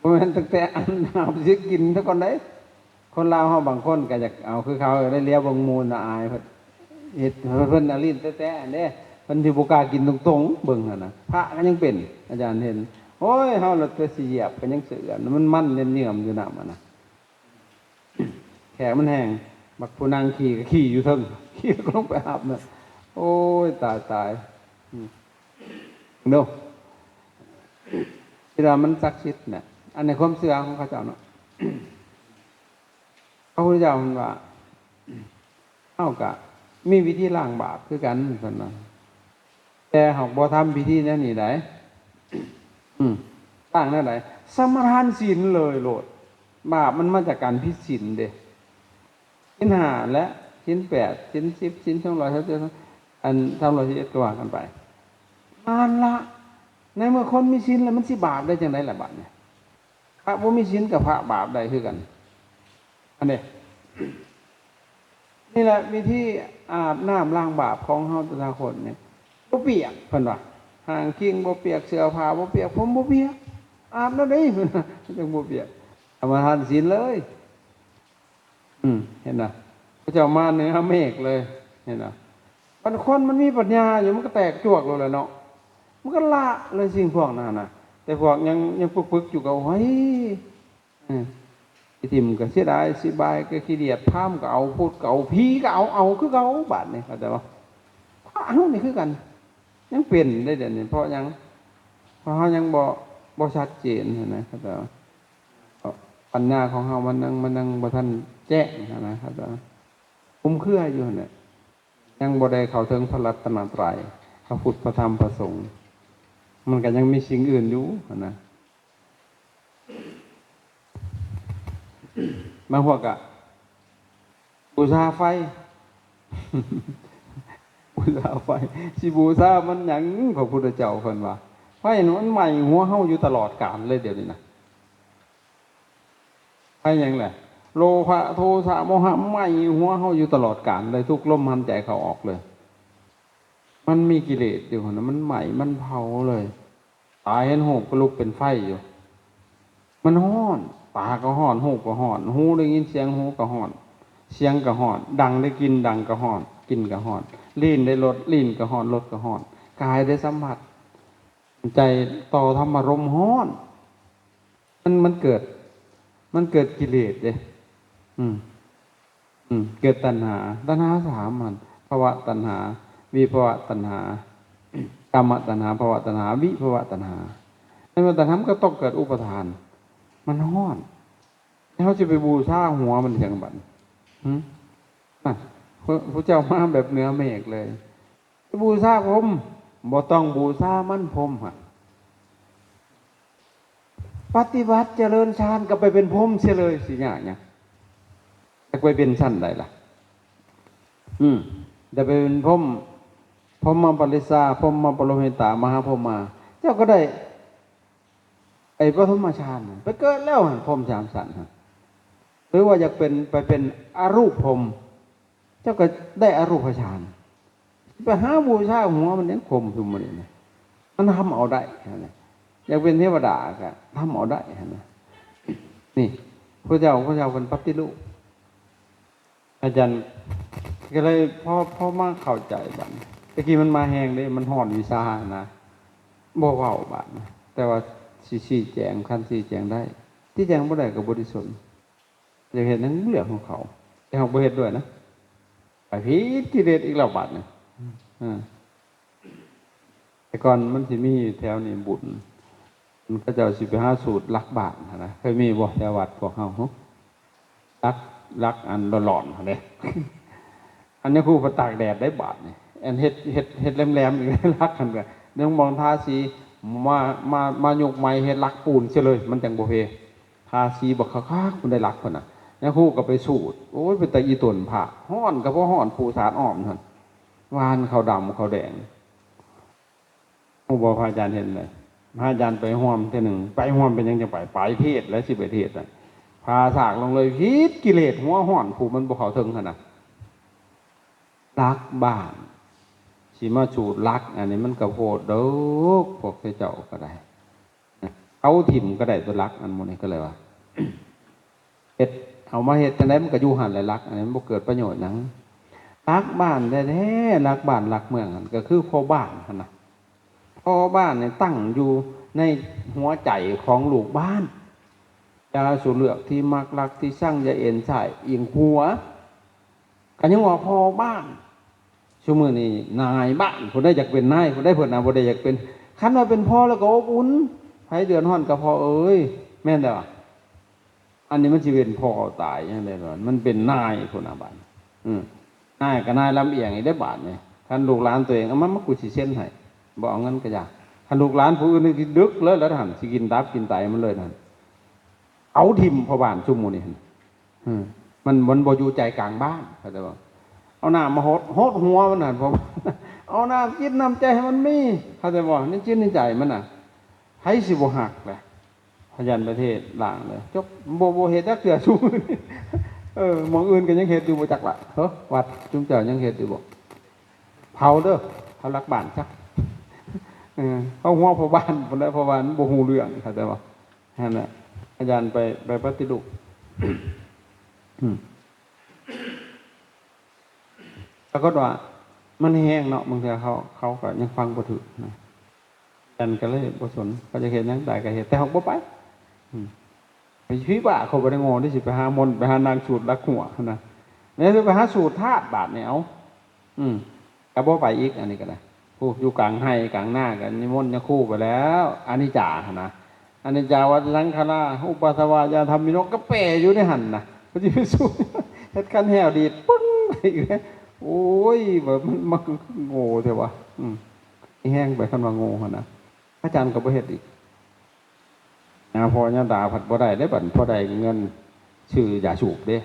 ບໍ່ແມ່ນຕັ້ງແຕ່ອາບນ້ຳຊິກິນຊະກ່ອນໃດ໋. ຄົນລາວເຮົາບາງຄົນກໍຢາກເອົາຄືເຂົາ ໄດ້ລຽວເບິ່ງໝູ່ລະອາຍ ເພິ່ນເຮັດ ເພິ່ນເອົາລີ້ນແຕະໆຫັ້ນເດ້ ເພິ່ນຊິບໍ່ກ້າກິນຕົງໆ ເບິ່ງຫັ້ນນະ ພະກໍຍັງເປັນ ອາຈານເຫັນ ໂອ້ຍ ເຮົາລະແຕ່ຊິຢຽບກໍຍັງເຊື່ອ ມັນມັນເຫຍື້ອມໆຢູ່ນ້ຳຫັ້ນນະ. ແຂກມັນແຮງ ບັກຜູ້ນັ່ງຂີ່ກໍຂີ່ຢູ່ເທິງ ຂີ່ລົງໄປອາບນ້ຳ ໂອ້ຍ ຕາຍໆ ອືມ ເນາະ ທີ່ວ່າມັນສັກສິດນະ ອັນໃນຄວາມເຊື່ອຂອງເຂົາເຈົ້າເນາະ ພະພຸດທະເຈົ້າເພິ່ນວ່າ ເຮົາກະມີວິທີລ້າງບາບຄືກັນ ເພິ່ນວ່າ ແຕ່ເຮົາບໍ່ທຳພິທີແນວນີ້ໃດ໋. ອືມ ລ້າງແນວໃດ? ສະມາທານສິນເລີຍໂລດ. ບາບມັນມາຈາກການຜິດສິນເດ້ ສິນຫ້າແລະ ສິນແປດ ສິນສິບ ສິນສອງຮ້ອຍ ສິນສາມຮ້ອຍ ສິນເອັດ ກໍວ່າກັນໄປ. ນັ້ນລະ ໃນເມື່ອຄົນມີສິນແລ້ວ ມັນຊິບາບໄດ້ຈັ່ງໃດລະບາດນີ້? ພະບໍ່ມີສິນກັບພະບາບໄດ້ຄືກັນ ອັນນີ້ ນີ້ແຫຼະວິທີອາບນ້ຳລ້າງບາບຂອງເຮົາແຕ່ລະຄົນນີ້ ບໍ່ປຽກ ເພິ່ນວ່າ ຮ່າງຄິງບໍ່ປຽກ ເສື້ອຜ້າບໍ່ປຽກ ຜົມບໍ່ປຽກ ອາບແນວໃດ ເພິ່ນວ່າ ຈັ່ງບໍ່ປຽກ ສະມາທານສິນເລີຍ. ອືມ ເຫັນນະ ພະເຈົ້າມາເໜືອເມກເລີຍ ເຫັນນະ. ຄັນຄົນມັນມີປັນຍາຢູ່ ມັນກໍແຕກຈວກໂລດແຫຼະເນາະ ມັນກໍລະເລີຍສິ່ງພວກນັ້ນນະ ແຕ່ພວກຍັງ ຍັງປຶກໆຢູ່ກໍ ໂອ້ຍ ເອີ ຊິຖິ້ມກໍເສຍດາຍ ຊິບາຍກໍຂີ້ດຽດ ພາມກໍເອົາ ພຸດກໍເອົາ ຜີກໍເອົາ ເອົາຄືເກົ່າ ບາດນີ້ ເຂົ້າໃຈບໍ່? ພະເຮົານີ້ຄືກັນ ຍັງເປັນໄດ້ດຽວນີ້ ເພາະຫຍັງ? ເພາະເຮົາຍັງບໍ່ ບໍ່ຊັດເຈນຫັ້ນນະ ເຂົ້າໃຈບໍ່? ເພາະປັນຍາຂອງເຮົາມັນຍັງ ມັນຍັງບໍ່ທັນແຈ້ງຫັ້ນນະ ເຂົ້າໃຈບໍ່? ຄຸມເຄືອຢູ່ຫັ້ນແຫຼະ ຍັງບໍ່ໄດ້ເຂົ້າເຖິງພະລັດຕະນະໄຕ ພະພຸດ ພະທຳ ພະສົງ ມັນກໍຍັງມີສິ່ງອື່ນຢູ່ຫັ້ນນະ. ບາງພວກກະບູຊາໄຟ ບູຊາໄຟ ຊິບູຊາມັນຫຍັງ? ພະພຸດທະເຈົ້າເພິ່ນວ່າ ໄຟນັ້ນມັນໄໝ້ຫົວເຮົາຢູ່ຕະຫຼອດການເລີຍດຽວນີ້ນະ. ໄຟຫຍັງແຫຼະ? ໂລພະ ໂທສະ ໂມຫະ ໄໝ້ຫົວເຮົາຢູ່ຕະຫຼອດການເລີຍ ທຸກລົມຫາຍໃຈເຂົ້າອອກເລີຍ. ມັນມີກິເລດຢູ່ຫັ້ນນະ ມັນໄໝ້ ມັນເຜົາເລີຍ. ຕາເຫັນຮູບກໍລຸກເປັນໄຟຢູ່. ມັນຮ້ອນ ຕາກໍຮ້ອນ ຮູບກໍຮ້ອນ ຫູໄດ້ຍິນສຽງ ຫູກໍຮ້ອນ ສຽງກໍຮ້ອນ ດັງໄດ້ກິ່ນ ດັງກໍຮ້ອນ ກິ່ນກໍຮ້ອນ ລີ້ນໄດ້ລົດ ລີ້ນກໍຮ້ອນ ລົດກໍຮ້ອນ ກາຍໄດ້ສຳຜັດ ໃຈຕໍ່ທຳອາລົມຮ້ອນ. ມັນ ມັນເກີດ ມັນເກີດກິເລດເດ້. ອືມ ອືມ ເກີດຕັນຫາ ຕັນຫາສາມຫັ້ນ ພະວະຕັນຫາ ວິພະວະຕັນຫາ ກາມະຕັນຫາ ພະວະຕັນຫາ ວິພະວະຕັນຫາ. ໃນເມື່ອຕັນຫາ ມັນກໍຕ້ອງເກີດອຸປະທານ ມັນຮ້ອນ ເຮົາຊິໄປບູຊາຫົວມັນຫຍັງບັດ? ຫຶ ນັ້ນ ພະ ພະເຈົ້າມາແບບເໜືອເມກເລີຍ. ໄປບູຊາພົມ ບໍ່ຕ້ອງບູຊາມັນ ພົມຫັ້ນ ປະຕິບັດຈະເລີນຊານກໍໄປເປັນພົມເສຍເລີຍ ຊິຍາກຫຍັງ? ຈະໄປເປັນຊັ້ນໃດລະ? ອືມ ຈະໄປເປັນພົມ ພົມມະປະລິສາ ພົມມະປະໂລຫິຕາ ມະຫາພົມມາ ເຈົ້າກໍໄດ້ໄອ້ປະຖົມມະຊານ ໄປເກີດແລ້ວຫັ້ນ ພົມສາມຊັ້ນຫັ້ນ. ຫຼືວ່າຢາກເປັນ ໄປເປັນອະຮູບພົມ ເຈົ້າກໍໄດ້ອະຮູບປະຊານ. ໄປຫາບູຊາຫົວມັນຍັງຄົມຢູ່ມື້ນີ້ນະ ມັນທຳເອົາໄດ້ຫັ້ນນະ. ຢາກເປັນເທວະດາກໍທຳເອົາໄດ້ຫັ້ນນະ. ນີ້ ພະເຈົ້າ ພະເຈົ້າເພິ່ນປະຕິຮູບ. ອາຈານກໍເລີຍພໍ ພໍມາເຂົ້າໃຈບາດນີ້. ແຕ່ກີ້ມັນມາແຮງເດ້ ມັນຮ້ອນວິຊານະ ບໍ່ເວົ້າບາດນະ ແຕ່ວ່າຊິຊີ້ແຈງ ຄັນຊີ້ແຈງໄດ້ ຊີ້ແຈງບໍ່ໄດ້ກໍບໍ່ໄດ້ສົນ. ຢາກເຮັດຫຍັງເລື່ອງຂອງເຂົາ ແຕ່ເຮົາບໍ່ເຮັດດ້ວຍນະ ໄປຜິດກິເລດອີກແລ້ວບາດນີ້. ເອີ ແຕ່ກ່ອນມັນຊິມີຢູ່ແຖວນີ້ບຸນ ເຂົາເຈົ້າຊິໄປຫາສູດຫຼັກບ້ານຫັ້ນນະ ເຄີຍມີບໍ່ແຖວວັດພວກເຮົາ? ຫຼັກ ຫຼັກອັນຫຼອນໆຫັ້ນເດ້. ອັນນີ້ຄູໄປຕາກແດດໄດ້ບາດນີ້ ອັນເຮັດ ເຮັດ ເຮັດແຫຼມໆອີກ ຫຼັກຫັ້ນກໍຍັງມອງທາສີ ມາ ມາ ມາຍົກໃໝ່ ເຮັດຫຼັກປູນເສຍເລີຍ ມັນຈັ່ງບໍ່ເພ. ທາສີບັກຄັກໆ ພຸ້ນໄດ້ຫຼັກພຸ້ນນະ. ຍາຄູກໍໄປສູດ ໂອ້ຍ ເປັນຕາອີຕົນພະ ຮ້ອນກໍບໍ່ຮ້ອນ ປູສາດອ້ອມຫັ້ນ ຫວ່ານເຂົ້າດຳເຂົ້າແດງ. ຮູ້ບໍ່ ພະອາຈານເຫັນເລີຍ ພະອາຈານໄປຮ່ວມເທື່ອໜຶ່ງ ໄປຮ່ວມເປັນຫຍັງຈັ່ງໄປ? ໄປເທດແຫຼະ ຊິໄປເທດນະ ພາສາກລົງເລີຍ ຜິດກິເລດ ຫົວຮ້ອນ ຜູ້ມັນບໍ່ເຂົ້າເຖິງຫັ້ນນະ. ຫຼັກບ້ານ ຊິມາສູດຫຼັກ ອັນນີ້ມັນກໍໂພດເດີ ພວກເຈົ້າກໍໄດ້ ເອົາຖິ້ມກໍໄດ້ຕົວຫຼັກ ອັນໝູ່ນີ້ກໍເລີຍວ່າ ເຮັດ ເອົາມາເຮັດຈັ່ງໃດມັນກໍຢູ່ຫັ້ນແຫຼະຫຼັກ ອັນນີ້ມັນບໍ່ເກີດປະໂຫຍດຫຍັງ. ຫຼັກບ້ານແທ້ໆ ຫຼັກບ້ານຫຼັກເມືອງຫັ້ນ ກໍຄືພໍ່ບ້ານຫັ້ນນະ. ພໍ່ບ້ານນີ້ຕັ້ງຢູ່ໃນຫົວໃຈຂອງລູກບ້ານ. ຢ່າສູ່ເລືອກທີ່ມັກລັກທີ່ຊັງ ຢ່າເອັນຊ້າຍອີງຂວາ. ກໍຍັງວ່າພໍ່ບ້ານ ຊຸມື້ນີ້ນາຍບ້ານ ຜູ້ໃດຢາກເປັນນາຍ ຜູ້ໃດເພິ່ນນະບໍ່ໄດ້ຢາກເປັນ. ຄັນວ່າເປັນພໍ່ແລ້ວກໍອົບອຸ່ນ ໃຜເດືອດຮ້ອນກໍພໍ່ເອີຍ ແມ່ນແລ້ວ. ອັນນີ້ມັນຊິເປັນພໍ່ຕາຍຫຍັງໄດ້ ມັນເປັນນາຍພຸ້ນນະບາດ. ອືມ ນາຍກໍນາຍລຳອຽງອີກເດ້ບາດນີ້. ຄັນລູກຫຼານຕົວເອງເອົາມາ ມາ ກູຊິເຊັນໃຫ້ ບໍ່ເອົາເງິນກໍຢ່າ. ຄັນລູກຫຼານຜູ້ອື່ນນີ້ຊິດຶກເລີຍລະຫັ້ນ ຊິກິນຕັບກິນໄຕມັນເລີຍນັ້ນ. ເອົາຖິ້ມພໍ່ບ້ານຊຸມໝູ່ນີ້ຫັ້ນ. ເອີ ມັນ ມັນບໍ່ຢູ່ໃຈກາງບ້ານ ເຂົ້າໃຈບໍ່? ເອົານ້ຳມາຫົດ ຫົດຫົວມັນຫັ້ນ ເພາະວ່າເອົານ້ຳຈິດນ້ຳໃຈໃຫ້ມັນມີ ເຂົ້າໃຈບໍ່? ໃນຈິດໃນໃຈມັນນະ ໃຜຊິບໍ່ຮັກລະ? ພະຢັນປະເທດລ້າງເລີຍ ຈົບ. ບໍ່ ບໍ່ເຮັດຈັກເທື່ອຊຸມມື້ນີ້. ເອີ ໝ່ອງອື່ນກໍຍັງເຮັດຢູ່ບໍ່ຈັກລະ. ເຮີ ວັດຊຸມເຈົ້າຍັງເຮັດຢູ່ບໍ່? ເຜົາເດີ ເຜົາຫຼັກບ້ານຊະ. ເອີ ເຜົາຫົວພໍ່ບ້ານພຸ້ນແຫຼະ ເພາະວ່າມັນບໍ່ຮູ້ເລື່ອງ ເຂົ້າໃຈບໍ່? ຫັ້ນແຫຼະ ອາຈານໄປ ໄປປະຕິຮູບ. ອືມ ປາກົດວ່າມັນແຮງເນາະ ບາງເທື່ອເຂົາ ເຂົາກໍຍັງຟັງບໍ່ຖືກນະ. ອາຈານກໍເລີຍບໍ່ສົນ ເຂົາຈະເຮັດຫຍັງໄດ້ກໍເຮັດ ແຕ່ເຮົາບໍ່ໄປ. ອືມ ໄປຜີບ້າ ເຂົາບໍ່ໄດ້ໂງ່ເດ້ ຊິໄປຫາມົນ ໄປຫານາງສູດຫຼັກຫົວຫັ້ນນະ. ແລ້ວຊິໄປຫາສູດທາດບາດນີ້ ເອົາ ອືມ ກໍບໍ່ໄປອີກ ອັນນີ້ກໍໄດ້. ຜູ້ຢູ່ກາງໄຮ່ກາງນາກໍນິມົນຍາຄູໄປແລ້ວ ອະນິດຈາຫັ້ນນະ. ອະນິດຈາວັດສັງຂາລາ ອຸປາສະວາຍາທຳມິໂນ ກໍແປຢູ່ໃນຫັ້ນນະ. ເພິ່ນຊິໄປສູດ ເຮັດຄັນແຫ້ວດີດ ປຶ້ງ ອີກແລ້ວ. ໂອ້ຍ ວ່າມັນມັກໂງ່ແທ້ວະ. ອືມ ມີແຮງໄປ ຄັນວ່າໂງ່ຫັ້ນນະ. ອາຈານກໍບໍ່ເຮັດອີກ. ຍາພໍ່ຍາຕາພັດບໍ່ໄດ້ເດ້ ບັດພໍໄດ້ເງິນຊື້ຢາສູບເດ້.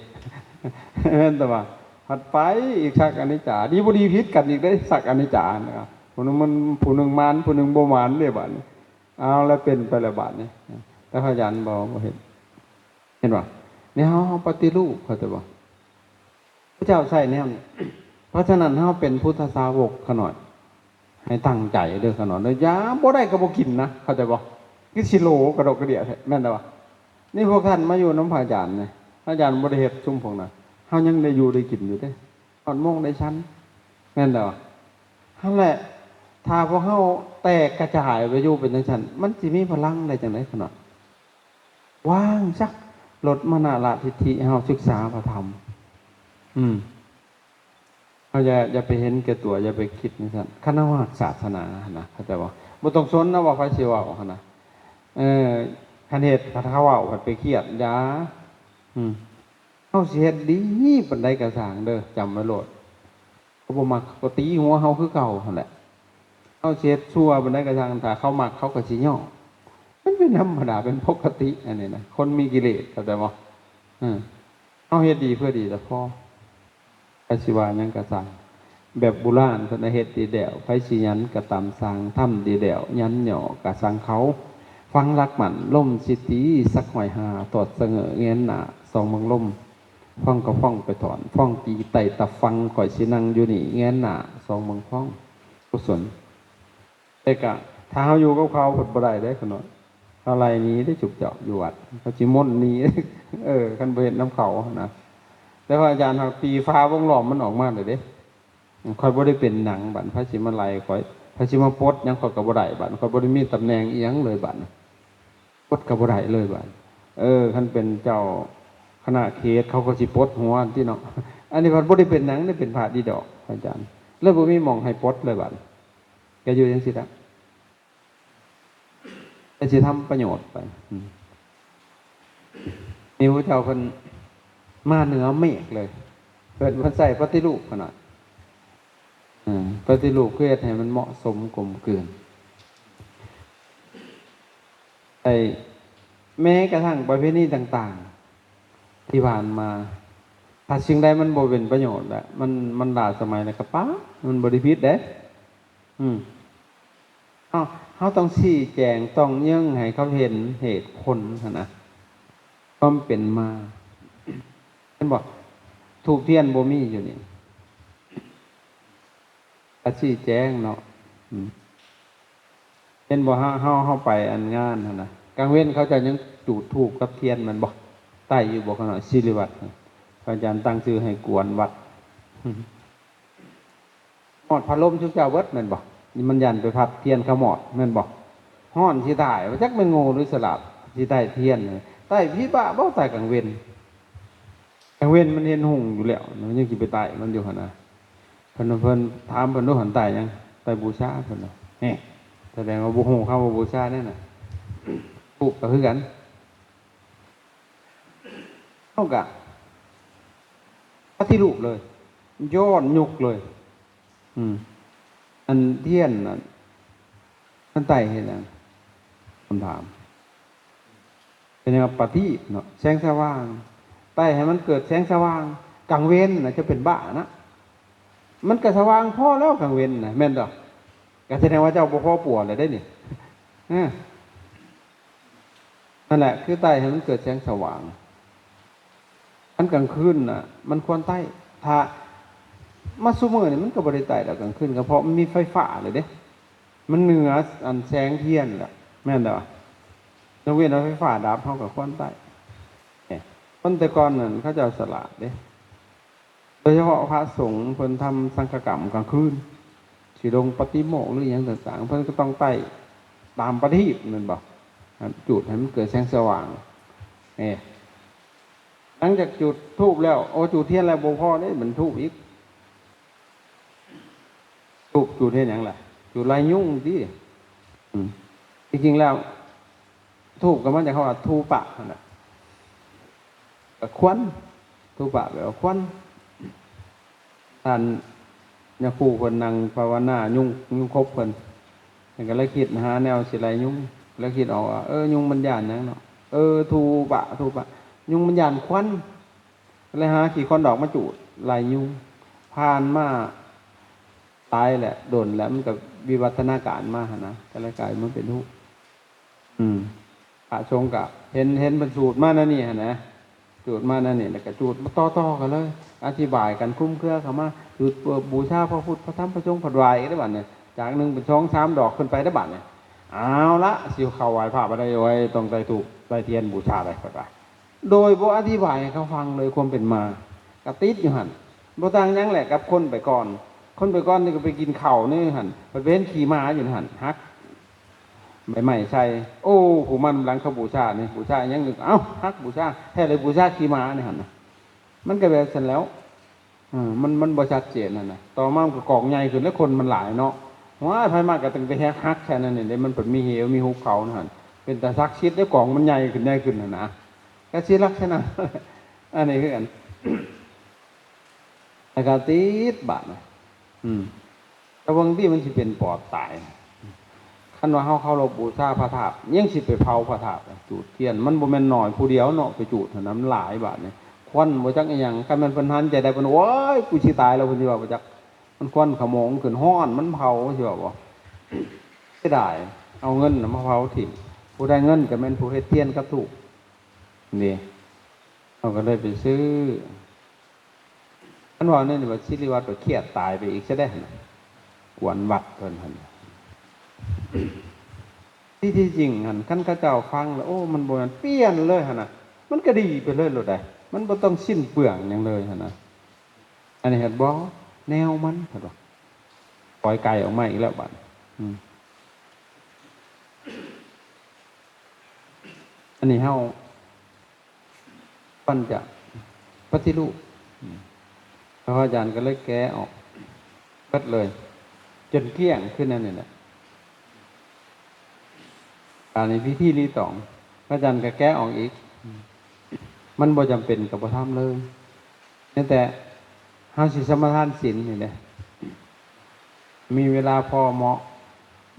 ແມ່ນແຕ່ວ່າພັດໄປອີກ ຊັກອະນິດຈາ ດີບໍ່ດີຜິດກັນອີກເດ້ ຊັກອະນິດຈານະ. ຜູ້ໜຶ່ງມັນ ຜູ້ໜຶ່ງໝານ ຜູ້ໜຶ່ງບໍ່ໝານເດ້ບາດນີ້. ເອົາລະ ເປັນໄປລະບາດນີ້. ແຕ່ພະອາຈານບໍ່ ບໍ່ເຮັດ. ເຫັນບໍ່? ນີ້ເຮົາ ເຮົາປະຕິຮູບ ເຂົ້າໃຈບໍ່? ພະເຈົ້າໃຊ້ແນວນີ້. ເພາະສະນັ້ນ ເຮົາເປັນພຸດທະສາວົກຂະນ້ອຍ ໃຫ້ຕັ້ງໃຈເດີຂະນ້ອຍເດີ. ຢາ ບໍ່ໄດ້ກໍບໍ່ກິນນະ ເຂົ້າໃຈບໍ່? ຄືຊິໂຫຼກະດົກກະເດຍແທ້ ແມ່ນແລ້ວວະ. ນີ້ພວກທ່ານມາຢູ່ນຳພະອາຈານນີ້ ພະອາຈານບໍ່ໄດ້ເຮັດຊຸມພວກນັ້ນ ເຮົາຍັງໄດ້ຢູ່ໄດ້ກິນຢູ່ເດ້ ຮອດໂມງໄດ້ສັນ ແມ່ນແລ້ວວະ. ຫັ້ນແຫຼະ ຖ້າພວກເຮົາແຕກກະຈາຍໄປຢູ່ເປັນຈັ່ງຊັ້ນ ມັນຊິມີພະລັງໄດ້ຈັ່ງໃດຂະນ້ອຍ? ວາງຊະ ລົດມານະລະທິດຖິ ເຮົາສຶກສາພະທຳ. ອືມ ເຮົາຢ່າ ຢ່າໄປເຫັນແກ່ຕົວ ຢ່າໄປຄິດຈັ່ງຊັ້ນ. ຄັນເຮົາຮັກສາສະໜາຫັ້ນນະ ເຂົ້າໃຈບໍ່? ບໍ່ຕ້ອງສົນນະວ່າໃຜຊິເວົ້າຫັ້ນນະ. ເອີ ຄັນເຮັດ ຄັນເຂົາເວົ້າ ພັດໄປຄຽດ ຢ່າ. ອືມ ເຮົາຊິເຮັດດີປານໃດກໍຊ່າງເດີ ຈຳໄວ້ໂລດ. ເຂົາບໍ່ມັກ ເຂົາກໍຕີຫົວເຮົາຄືເກົ່າຫັ້ນແຫຼະ. ເຮົາຊິເຮັດຊົ່ວປານໃດກໍຊ່າງ ຖ້າເຂົາມັກ ເຂົາກໍຊິຍ້ອງ. ມັນເປັນທຳມະດາ ເປັນປົກກະຕິ ອັນນີ້ນະ ຄົນມີກິເລດ ເຂົ້າໃຈບໍ່? ເອີ ເຮົາເຮັດດີເພື່ອດີລະພໍ. ໃຜຊິວ່າຫຍັງກະຊ່າງ. ແບບບູຮານເພິ່ນວ່າເຮັດດີແລ້ວ ໃຜຊິຫຍັນກະຕາມຊ່າງ, ທຳດີແລ້ວຫຍັນຍໍກະຊ່າງເຂົາ. ຟັງຫຼັກໝັ້ນລົມຊິຕີ ສັກຮ້ອຍຫ້າ ທອດສະເຫງີແງນໜ້າສ່ອງເບິ່ງລົມ. ຟັງກະຟັງໄປຖອນ ຟັງຕີໃຕ້ຕາຝັ່ງ ຂ້ອຍຊິນັ່ງຢູ່ນີ້ແງນໜ້າສ່ອງເບິ່ງຟອງ. ກຸສົນ. ແຕ່ກະຖ້າເຮົາຢູ່ກັບເຂົາເພິ່ນບໍ່ໄດ້ເດ້ຂະນ້ອຍ. ເຮົາໄລ່ໜີເດ້ ຈຸບເຈົ້າຢູ່ວັດ ເຂົາຊິມົນໜີ ເອີ ຄັນບໍ່ເຮັດນຳເຂົານະ. ແຕ່ວ່າອາຈານຫາກຕີຝາວົງລ້ອມມັນອອກມາເລີຍເດ້. ຂ້ອຍບໍ່ໄດ້ເປັນຫຍັງ ບັດໃຜຊິມາໄລ່ຂ້ອຍ ໃຜຊິມາປົດຫຍັງຂ້ອຍກໍບໍ່ໄດ້ ບັດຂ້ອຍບໍ່ໄດ້ມີຕຳແໜ່ງອີ່ຫຍັງເລີຍ ບັດປົດກໍບໍ່ໄດ້ເລີຍ ບັດ ເອີ ຄັນເປັນເຈົ້າຄະນະເຂດເຂົາກໍຊິປົດຫົວຕິເນາະ. ອັນນີ້ພັດບໍ່ໄດ້ເປັນຫຍັງເດ້ ເປັນພະດີດອກ ອາຈານ ແລ້ວບໍ່ມີໝ່ອງໃຫ້ປົດເລີຍ ບັດ ກໍຢູ່ຈັ່ງຊີ້ລະ ແຕ່ຊິທຳປະໂຫຍດໄປ. ອືມ ນີ້ພະເຈົ້າເພິ່ນມາເໜືອເມກເລີຍ ເພິ່ນ ເພິ່ນໃຊ້ປະຕິຮູບຂະໜາດ ອາ ປະຕິຮູບຄືເຮັດໃຫ້ມັນເໝາະສົມກົມກືນ ໃຫ້ແມ້ກະທັ່ງປະເພນີຕ່າງໆທີ່ຜ່ານມາ ຖ້າສິ່ງໃດມັນບໍ່ເປັນປະໂຫຍດລະ ມັນ ມັນລ້າສະໄໝລະກະປະ ມັນບໍ່ໄດ້ຜິດເດ້. ອືມ ເຮົາ ເຮົາຕ້ອງຊີ້ແຈງ ຕ້ອງເຍີ້ງໃຫ້ເຂົາເຫັນເຫດຜົນຫັ້ນນະ ຄວາມເປັນມາ. ເຫັນບໍ່? ທູບທຽນບໍ່ມີຢູ່ນີ້ ກະຊີ້ແຈງເນາະ. ອືມ ເຫັນບໍ່? ເຮົາ ເຮົາ ເຮົາໄປອັນງານຫັ້ນນະ ກາງເວັນເຂົາເຈົ້າຍັງຈູດທູບກັບທຽນແມ່ນບໍ່? ໄຕ້ຢູ່ບໍ່? ຂະນ້ອຍ ສິລິວັດ ພະອາຈານຕັ້ງຊື່ໃຫ້ກວນວັດ. ມອດພັດລົມຊຸມເຈົ້າເບິດແມ່ນບໍ່? ມັນຢ້ານໄປພັດທຽນເຂົາມອດແມ່ນບໍ່? ຮ້ອນຊິຕາຍ ບໍ່ຈັກແມ່ນໂງ່ຫຼືສະຫຼາດ ຊິໄຕ້ທຽນ ໄຕ້ຜີບ້າບໍ່? ໄຕ້ກາງເວັນ ກາງເວັນມັນເຫັນຮຸ່ງຢູ່ແລ້ວ ມັນຍັງຊິໄປໄຕ້ມັນຢູ່ຫັ້ນນະ. ເພິ່ນ ເພິ່ນຖາມເພິ່ນດູ ຫັ້ນໄຕ້ຫຍັງ? ໄຕ້ບູຊາ ເພິ່ນວ່າ. ແນ່ ສະແດງວ່າບໍ່ຮູ້ຄຳວ່າບູຊາແນ່ນະ. ທູບກໍຄືກັນ ເຮົາກະປະຕິຮູບເລີຍ ຍ້ອນຍຸກເລີຍ. ອືມ ອັນທຽນນັ້ນ ມັນໄຕ້ເຮັດຫຍັງ? ຄຳຖາມ ເປັນຫຍັງປະທີບເນາະ ແສງສະຫວ່າງ ໄຕ້ໃຫ້ມັນເກີດແສງສະຫວ່າງ. ກາງເວັນນະຈະເປັນບ້ານະ ມັນກະສະຫວ່າງພໍແລ້ວກາງເວັນນະ ແມ່ນບໍ່? ກະສະແດງວ່າເຈົ້າບໍ່ພໍປົວແລ້ວເດ້ນີ້. ເອີ ນັ້ນແຫຼະ ຄືໄຕ້ໃຫ້ມັນເກີດແສງສະຫວ່າງ. ອັນກາງຄືນນະ ມັນຄວນໄຕ້ ຖ້າມາຊຸມື້ນີ້ມັນກໍບໍ່ໄດ້ໄຕ້ດອກ ກາງຄືນກໍເພາະມັນມີໄຟຟ້າແລ້ວເດ້ ມັນເໜືອອັນແສງທຽນແລ້ວ ແມ່ນແລ້ວ. ຍົກເວັ້ນວ່າໄຟຟ້າດັບ ເຮົາກໍຄວນໄຕ້. ເອີ ຄົນແຕ່ກ່ອນນັ້ນເຂົາເຈົ້າສະຫຼາດເດ້ ໂດຍສະເພາະພະສົງເພິ່ນທຳສັງຄະກຳກາງຄືນ ຊິລົງປະຕິໂມກ ຫຼື ຫຍັງຕ່າງໆ ເພິ່ນກໍຕ້ອງໄຕ້ຕາມປະທີບແມ່ນບໍ່? ຈູດໃຫ້ມັນເກີດແສງສະຫວ່າງ. ເອີ ຫຼັງຈາກຈູດທູບແລ້ວ ໂອ້ ຈູດທຽນແລ້ວບໍ່ພໍເດ້ ມັນທູບອີກ. ທູບຈູດເຮັດຫຍັງລະ? ຈູດໄລ່ຍຸງຕິ. ອືມ ທີ່ຈິງແລ້ວ ທູບກໍມາຈາກຄຳວ່າທູປະຫັ້ນນະ ກໍຄວັນ ທູປະແປວ່າຄວັນ. ທ່ານຍາຄູເພິ່ນນັ່ງພາວະນາ ຍຸງ ຍຸງຂົບເພິ່ນ ເພິ່ນກໍເລີຍຄິດຫາແນວຊິໄລ່ຍຸງ ເລີຍຄິດອອກວ່າ ເອີ ຍຸງມັນຢ້ານຫຍັງເນາະ? ເອີ ທູປະ ທູປະ ຍຸງມັນຢ້ານຄວັນ. ກໍເລີຍຫາຂີ້ຄວັນດອກມາຈູດໄລ່ຍຸງ. ຜ່ານມາຫຼາຍແຫຼະ ດົນແລ້ວ ມັນກໍວິວັດທະນາການມາຫັ້ນນະ ກໍເລີຍກາຍມາເປັນຮູບ. ອືມ ພະສົງກໍເຫັນ ເຫັນເພິ່ນສູດມາແນວນີ້ຫັ້ນນະ ສູດມາແນວນີ້ ແລ້ວກໍສູດຕໍ່ໆກັນເລີຍ ອະທິບາຍກັນ ຄຸມເຄືອເຂົ້າມາ ຈູດບູຊາພະພຸດ ພະທຳ ພະສົງ ພັດໄຫວ້ເດ້ບັດນີ້ ຈາກໜຶ່ງເປັນສອງສາມດອກຂຶ້ນໄປເດ້ບັດນີ້. ເອົາລະ ຊິເຂົ້າໄຫວ້ພະບັດໃດ ໂອ້ຍ ຕ້ອງໄດ້ທູບໄດ້ທຽນບູຊາໄດ້ ເພິ່ນວ່າ. ໂດຍບໍ່ອະທິບາຍໃຫ້ເຂົາຟັງເລີຍ ຄວາມເປັນມາກໍຕິດຢູ່ຫັ້ນ. ບໍ່ຕ່າງຫຍັງແຫຼະກັບຄົນໄປກ່ອນ. ຄົນໄປກ່ອນນີ້ກໍໄປກິນເຂົ້າໃນຫັ້ນ ໄປເຫັນຂີ້ໝາຢູ່ໃນຫັ້ນ ຫັກໃບໄມ້ໃສ່. ໂອ້ ຜູ້ມານຳຫຼັງເຂົາບູຊານີ້ ບູຊາຫຍັງ? ເອົ້າ ຫັກບູຊາ ແທ້ເລີຍ ບູຊາຂີ້ໝາໃນຫັ້ນນະ. ມັນກໍແບບຊັ້ນແຫຼ້ວ. ເອີ ມັນ ມັນບໍ່ຊັດເຈນຫັ້ນນະ. ຕໍ່ມາມັນກໍກອງໃຫຍ່ຂຶ້ນ ແລ້ວຄົນມັນຫຼາຍເນາະ. ວ້າຍ ໃຜມາກໍຕັ້ງແຕ່ແຮກຫັກແຄ່ນັ້ນນີ້ເດ້. ມັນເປັນມີເຫວມີຫຸບເຂົາຫັ້ນ ເປັນຕາສັກສິດເດ້. ກອງມັນໃຫຍ່ຂຶ້ນ ໃຫຍ່ຂຶ້ນຫັ້ນນະ. ກໍຊິລັກສະນະ ອັນນີ້ຄືກັນ ແລ້ວກໍຕິດບາດນະ. ອືມ ແຕ່ບາງທີມັນຊິເປັນປອບຕາຍ. ຄັນວ່າເຮົາເຄົາລົບບູຊາພະທາດ ຍັງຊິໄປເຜົາພະທາດ ຈູດທຽນ ມັນບໍ່ແມ່ນໜ້ອຍຜູ້ດຽວເນາະ ໄປຈູດຫັ້ນນະ ມັນຫຼາຍບາດນີ້. ໂ ຄວັນບໍ່ຈັກອີ່ຫຍັງ. ຄັນແມ່ນເພິ່ນຫັນໃຈໄດ້ ເພິ່ນ ໂອ້ຍ ກູຊິຕາຍແລ້ວ ເພິ່ນຊິວ່າບໍ່ຈັກ. ມັນຄວັນຂະໂໝງຂຶ້ນ ຮ້ອນ ມັນເຜົາ ຊິວ່າບໍ່? ເສຍດາຍ ເອົາເງິນນະມາເຜົາຖິ້ມ. ຜູ້ໄດ້ເງິນກໍແມ່ນຜູ້ເຮັດທຽນກັບທູບນີ້. ເຮົາກໍເລີຍໄປຊື້ ຄັນເວົ້າແນວນີ້ວ່າ ສິລິວັດກໍຄຽດຕາຍໄປອີກຊະເດ້ຫັ້ນນະ ກວນວັດເພິ່ນຫັ້ນ. ທີ່ ທີ່ຈິງຫັ້ນ ຄັນເຂົາເຈົ້າຟັງແລ້ວ ໂອ້ ມັນບໍ່ແມ່ນ ປ່ຽນເລີຍຫັ້ນນະ ມັນກໍດີໄປເລີຍໂລດໃດ໋ ມັນບໍ່ຕ້ອງສິ້ນເປືອງຫຍັງເລີຍຫັ້ນນະ. ອັນນີ້ເຮັດບໍ່ ແນວມັນ ເຫັນບໍ່? ປ່ອຍໄກ່ອອກມາອີກແລ້ວບາດ ອືມ ອັນນີ້ເຮົາ ມັນຈະປະຕິຮູບ ອືມ ພະອາຈານກໍເລີຍແກະອອກເບິດເລີຍ ຈົນກ້ຽງຄືແນວນີ້ແຫຼະ. ອັນນີ້ພິທີຣີຕອງ ພະອາຈານກໍແກະອອກອີກ ອືມ ມັນບໍ່ຈຳເປັນກໍບໍ່ທຳເລີຍ. ແມ່ນແຕ່ເຮົາຊິສະມາທານສິນນີ້ເດ້ ມີເວລາພໍເໝາະ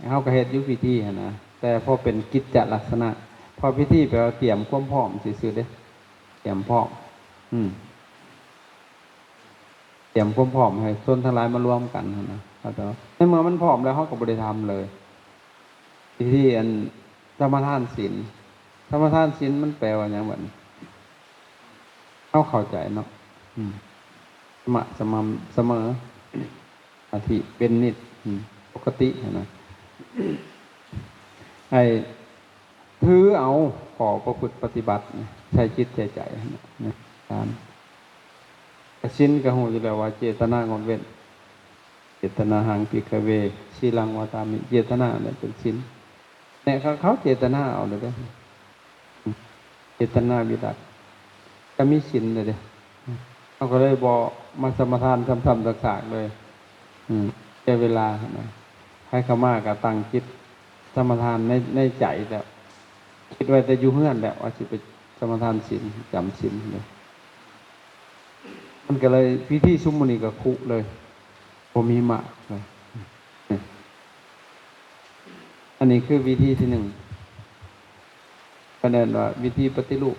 ເຮົາກໍເຮັດຢູ່ພິທີຫັ້ນນະ ແຕ່ພໍເປັນກິດຈະລັກສະນະ ເພາະພິທີແປວ່າຕຽມຄວາມພ້ອມຊື່ໆເດ້ ຕຽມພ້ອມ ອືມ ຕຽມຄວາມພ້ອມໃຫ້ຊົນທັງຫຼາຍມາລວມກັນຫັ້ນນະ. ໃນເມື່ອມັນພ້ອມແລ້ວ ເຮົາກໍບໍ່ໄດ້ທຳເລີຍ ພິທີອັນ ສະມາທານສິນ ສະມາທານສິນມັນແປວ່າຫຍັງບັດນີ້? ເຮົາເຂົ້າໃຈເນາະ ອືມ ສະໝ່ຳສະເໝີ ອາທິ ເປັນນິດ ອືມ ປົກກະຕິຫັ້ນນະ ໃຫ້ຖືເອົາຂໍ້ປະພຶດປະຕິບັດໃສ່ຈິດໃສ່ໃຈຫັ້ນນະ. ກະສິນກໍຮູ້ຢູ່ແລ້ວວ່າເຈດຕະນາງົດເວັ້ນ ເຈດຕະນາ ຫັງ ພິກຂະເວ ສີລັງ ວະດາມິ ເຈດຕະນາແຫຼະເປັນສິນ. ແນ່ ເຂົາ ເຂົາເຈດຕະນາເອົາເດ້ ເຈດຕະນາວິລັດ ກໍມີສິນເດ້. ເຮົາກໍເລີຍບໍ່ມາສະມາທານຊ້ຳໆຊາກໆເລີຍ ອືມ ເສຍເວລານະ. ໃຜເຂົ້າມາກໍຕັ້ງຈິດສະມາທານໃນ ໃນໃຈແລ້ວ ຄິດໄວ້ແຕ່ຢູ່ເຮືອນແລ້ວວ່າຊິໄປສະມາທານສິນ ຈຳສິນເດ້. ມັນກໍເລີຍ ພິທີຊຸມມື້ນີ້ກໍຄຸເລີຍ ບໍ່ມີໝາກເລີຍ. ອັນນີ້ຄືວິທີທີໜຶ່ງ ເພິ່ນເອີ້ນວ່າວິທີປະຕິຮູບ.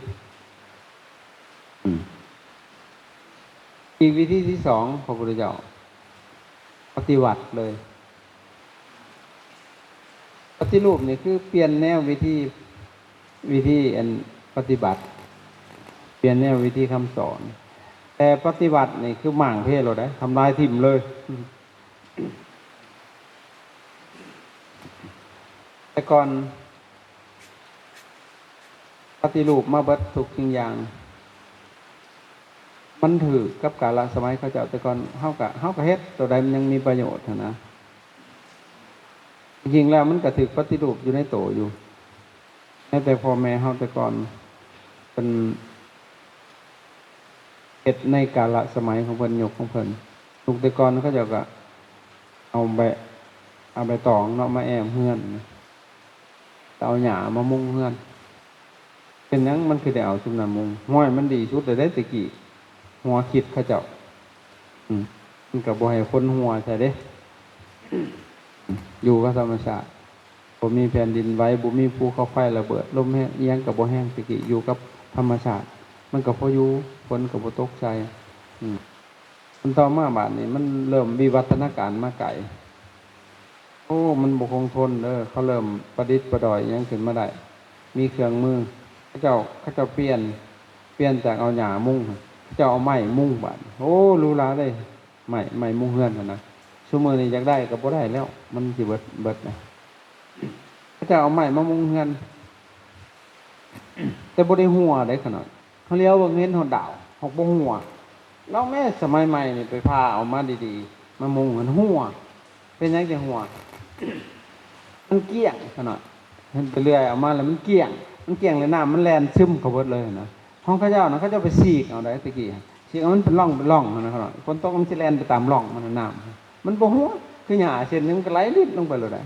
ອືມ ອີກວິທີທີສອງ ພະພຸດທະເຈົ້າປະຕິວັດເລີຍ. ປະຕິຮູບນີ້ຄືປ່ຽນແນວວິທີ ວິທີອັນປະຕິບັດ ປ່ຽນແນວວິທີຄຳສອນ. ແຕ່ປະຕິວັດນີ້ຄືມ້າງເພໂລດໃດ໋ ທຳລາຍຖິ້ມເລີຍ. ແຕ່ກ່ອນປະຕິຮູບມາເບິດທຸກສິ່ງຢ່າງ ມັນຖືກກັບກາລະສະໄໝເຂົາເຈົ້າ. ແຕ່ກ່ອນເຮົາກະ ເຮົາກະເຮັດ ໂຕໃດມັນຍັງມີປະໂຫຍດຫັ້ນນະ. ຈິງໆແລ້ວມັນກະຖືກປະຕິຮູບຢູ່ໃນໂຕຢູ່. ແມ້ແຕ່ພໍ່ແມ່ເຮົາແຕ່ກ່ອນ ເພິ່ນເຮັດໃນກາລະສະໄໝຂອງເພິ່ນ ຍຸກຂອງເພິ່ນ. ຍຸກແຕ່ກ່ອນເຂົາເຈົ້າກະເອົາໃບ ເອົາໃບຕອງເນາະ ມາແອ້ມເຮືອນ ແລ້ວເອົາຫຍ້າມາມຸງເຮືອນ. ເປັນຫຍັງມັນຄືໄດ້ເອົາຊຸມນັ້ນມຸງ? ຫ້ວຍ ມັນດີສຸດແລ້ວເດ້ແຕ່ກີ້ ຫົວຄິດເຂົາເຈົ້າ. ອືມ ມັນກໍບໍ່ໃຫ້ຄົນຫົວໃສ່ເດ້ ຢູ່ກັບທຳມະຊາດ. ບໍ່ມີແຜ່ນດິນໄຫວ ບໍ່ມີພູເຂົາໄຟລະເບີດ ລົມແຮງ ອີ່ຫຍັງກໍບໍ່ແຮງ. ແຕ່ກີ້ຢູ່ກັບທຳມະຊາດ ມັນກໍພໍຢູ່ ຝົນກໍບໍ່ຕົກໃສ່. ອືມ ອັນຕໍ່ມາບາດນີ້ ມັນເລີ່ມວິວັດທະນາການມາໄກ. ໂອ້ ມັນບໍ່ຄົງທົນເດີ. ເຂົາເລີ່ມປະດິດປະດອຍຫຍັງຂຶ້ນມາໄດ້ ມີເຄື່ອງມື. ເຂົາເຈົ້າ ເຂົາເຈົ້າປ່ຽນ ປ່ຽນຈາກເອົາຫຍ້າມຸງ ເຂົາເຈົ້າເອົາໄມ້ມຸງບາດ. ໂອ້ ຫຼູຫຼາເດ້ ໄມ້ ໄມ້ມຸງເຮືອນຫັ້ນນະ. ຊຸມື້ນີ້ຢາກໄດ້ກໍບໍ່ໄດ້ແລ້ວ ມັນຊິເບິດ ເບິດນະ. ເຂົາເຈົ້າເອົາໄມ້ມາມຸງເຮືອນ ແຕ່ບໍ່ໄດ້ຮົ່ວເດ້ຂະນ້ອຍ. ເຮົາຫຼຽວເບິ່ງເຫັນຮອດດາວ ເຮົາບໍ່ຮົ່ວ. ລາວແມ້ສະໄໝໃໝ່ນີ້ໄປຜ່າເອົາມາດີໆ ມາມຸງຫັ້ນຮົ່ວ. ເປັນຫຍັງຈັ່ງຮົ່ວ? ມັນກ້ຽງຂະນ້ອຍ. ເຫັນໄປເລື່ອຍເອົາມາແລ້ວມັນກ້ຽງ ມັນກ້ຽງແລ້ວນ້ຳມັນແລ່ນຊຶມເຂົ້າເບິດເລີຍນະ. ຂອງເຂົາເຈົ້ານະ ເຂົາເຈົ້າໄປສີກເອົາໄດ໋ ແຕ່ກີ້ ສີກເອົາມັນເປັນຮ່ອງເປັນຮ່ອງຫັ້ນນະຂະນ້ອຍ. ຝົນຕົກມັນຊິແລ່ນໄປຕາມຮ່ອງມັນ ນ້ຳ ມັນບໍ່ຮົ່ວ. ຄືຫຍ້າເສັ້ນໜຶ່ງມັນກໍໄຫຼລິດລົງໄປໂລດໄດ໋.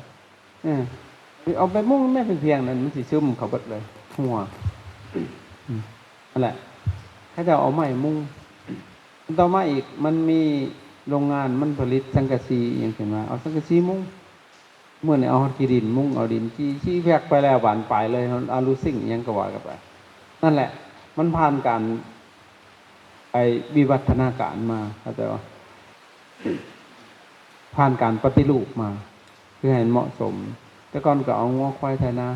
ເອີ ເອົາໄປມຸງແມ້ ເພງໆນັ້ນ ມັນຊິຊຶມເຂົ້າເບິດເລີຍ ຮົ່ວ. ອືມ ນັ້ນແຫຼະ ເຂົາເຈົ້າເອົາໄມ້ມຸງ. ຕໍ່ມາອີກ ມັນມີໂຮງງານ ມັນຜະລິດສັງກະສີອີ່ຫຍັງຂຶ້ນມາ ເອົາສັງກະສີມຸງ. ມື້ນີ້ເອົາຮອດຂີ້ດິນມຸງ ເອົາດິນຈີ່ ຊີ້ແວກໄປແລ້ວ ບານປາຍເລີຍ ອາລູຊິງອີ່ຫຍັງກໍວ່າກັນໄປ. ນັ້ນແຫຼະ ມັນຜ່ານການ ໄປວິວັດທະນາການມາ ເຂົ້າໃຈບໍ່? ຜ່ານການປະຕິຮູບມາ ເພື່ອໃຫ້ມັນເໝາະສົມ. ແຕ່ກ່ອນກໍເອົາງົວຄວາຍໄຖນາ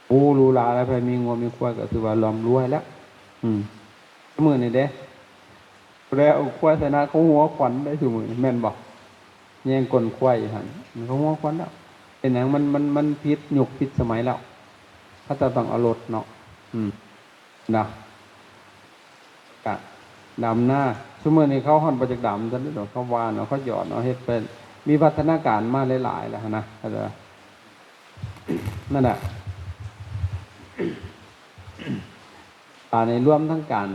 ໂອ້ ຫຼູຫຼາແລ້ວ ໃຜມີງົວມີຄວາຍກໍຖືວ່າລ່ຳລວຍແລ້ວ. ອືມ ມື້ນີ້ເດ້ ຜູ້ໃດເອົາຄວາຍໄຖນາ ເຂົາຫົວຂວັນໄດ້ຊຸມື້ນີ້ ແມ່ນບໍ່? ແຍ່ງກົ້ນຄວາຍຢູ່ຫັ້ນ ເຂົາຫົວຂວັນແລ້ວ. ເປັນຫຍັງ? ມັນ ມັນ ມັນຜິດຍຸກຜິດສະໄໝແລ້ວ ເຂົາເຈົ້າຕ້ອງເອົາລົດເນາະ. ອືມ ນະ ກະດຳນາ. ຊຸມື້ນີ້ເຂົາຮອດບໍ່ຈັກດຳຊັ້ນເດ ເຂົາຫວ່ານເອົາ ເຂົາຢອດເອົາ ເຮັດໄປ ວິວັດທະນາການມາຫຼາຍໆແລ້ວຫັ້ນນະ ເຂົ້າໃຈບໍ່? ນັ້ນແຫຼະ ອັນນີ້ລວມທັງການ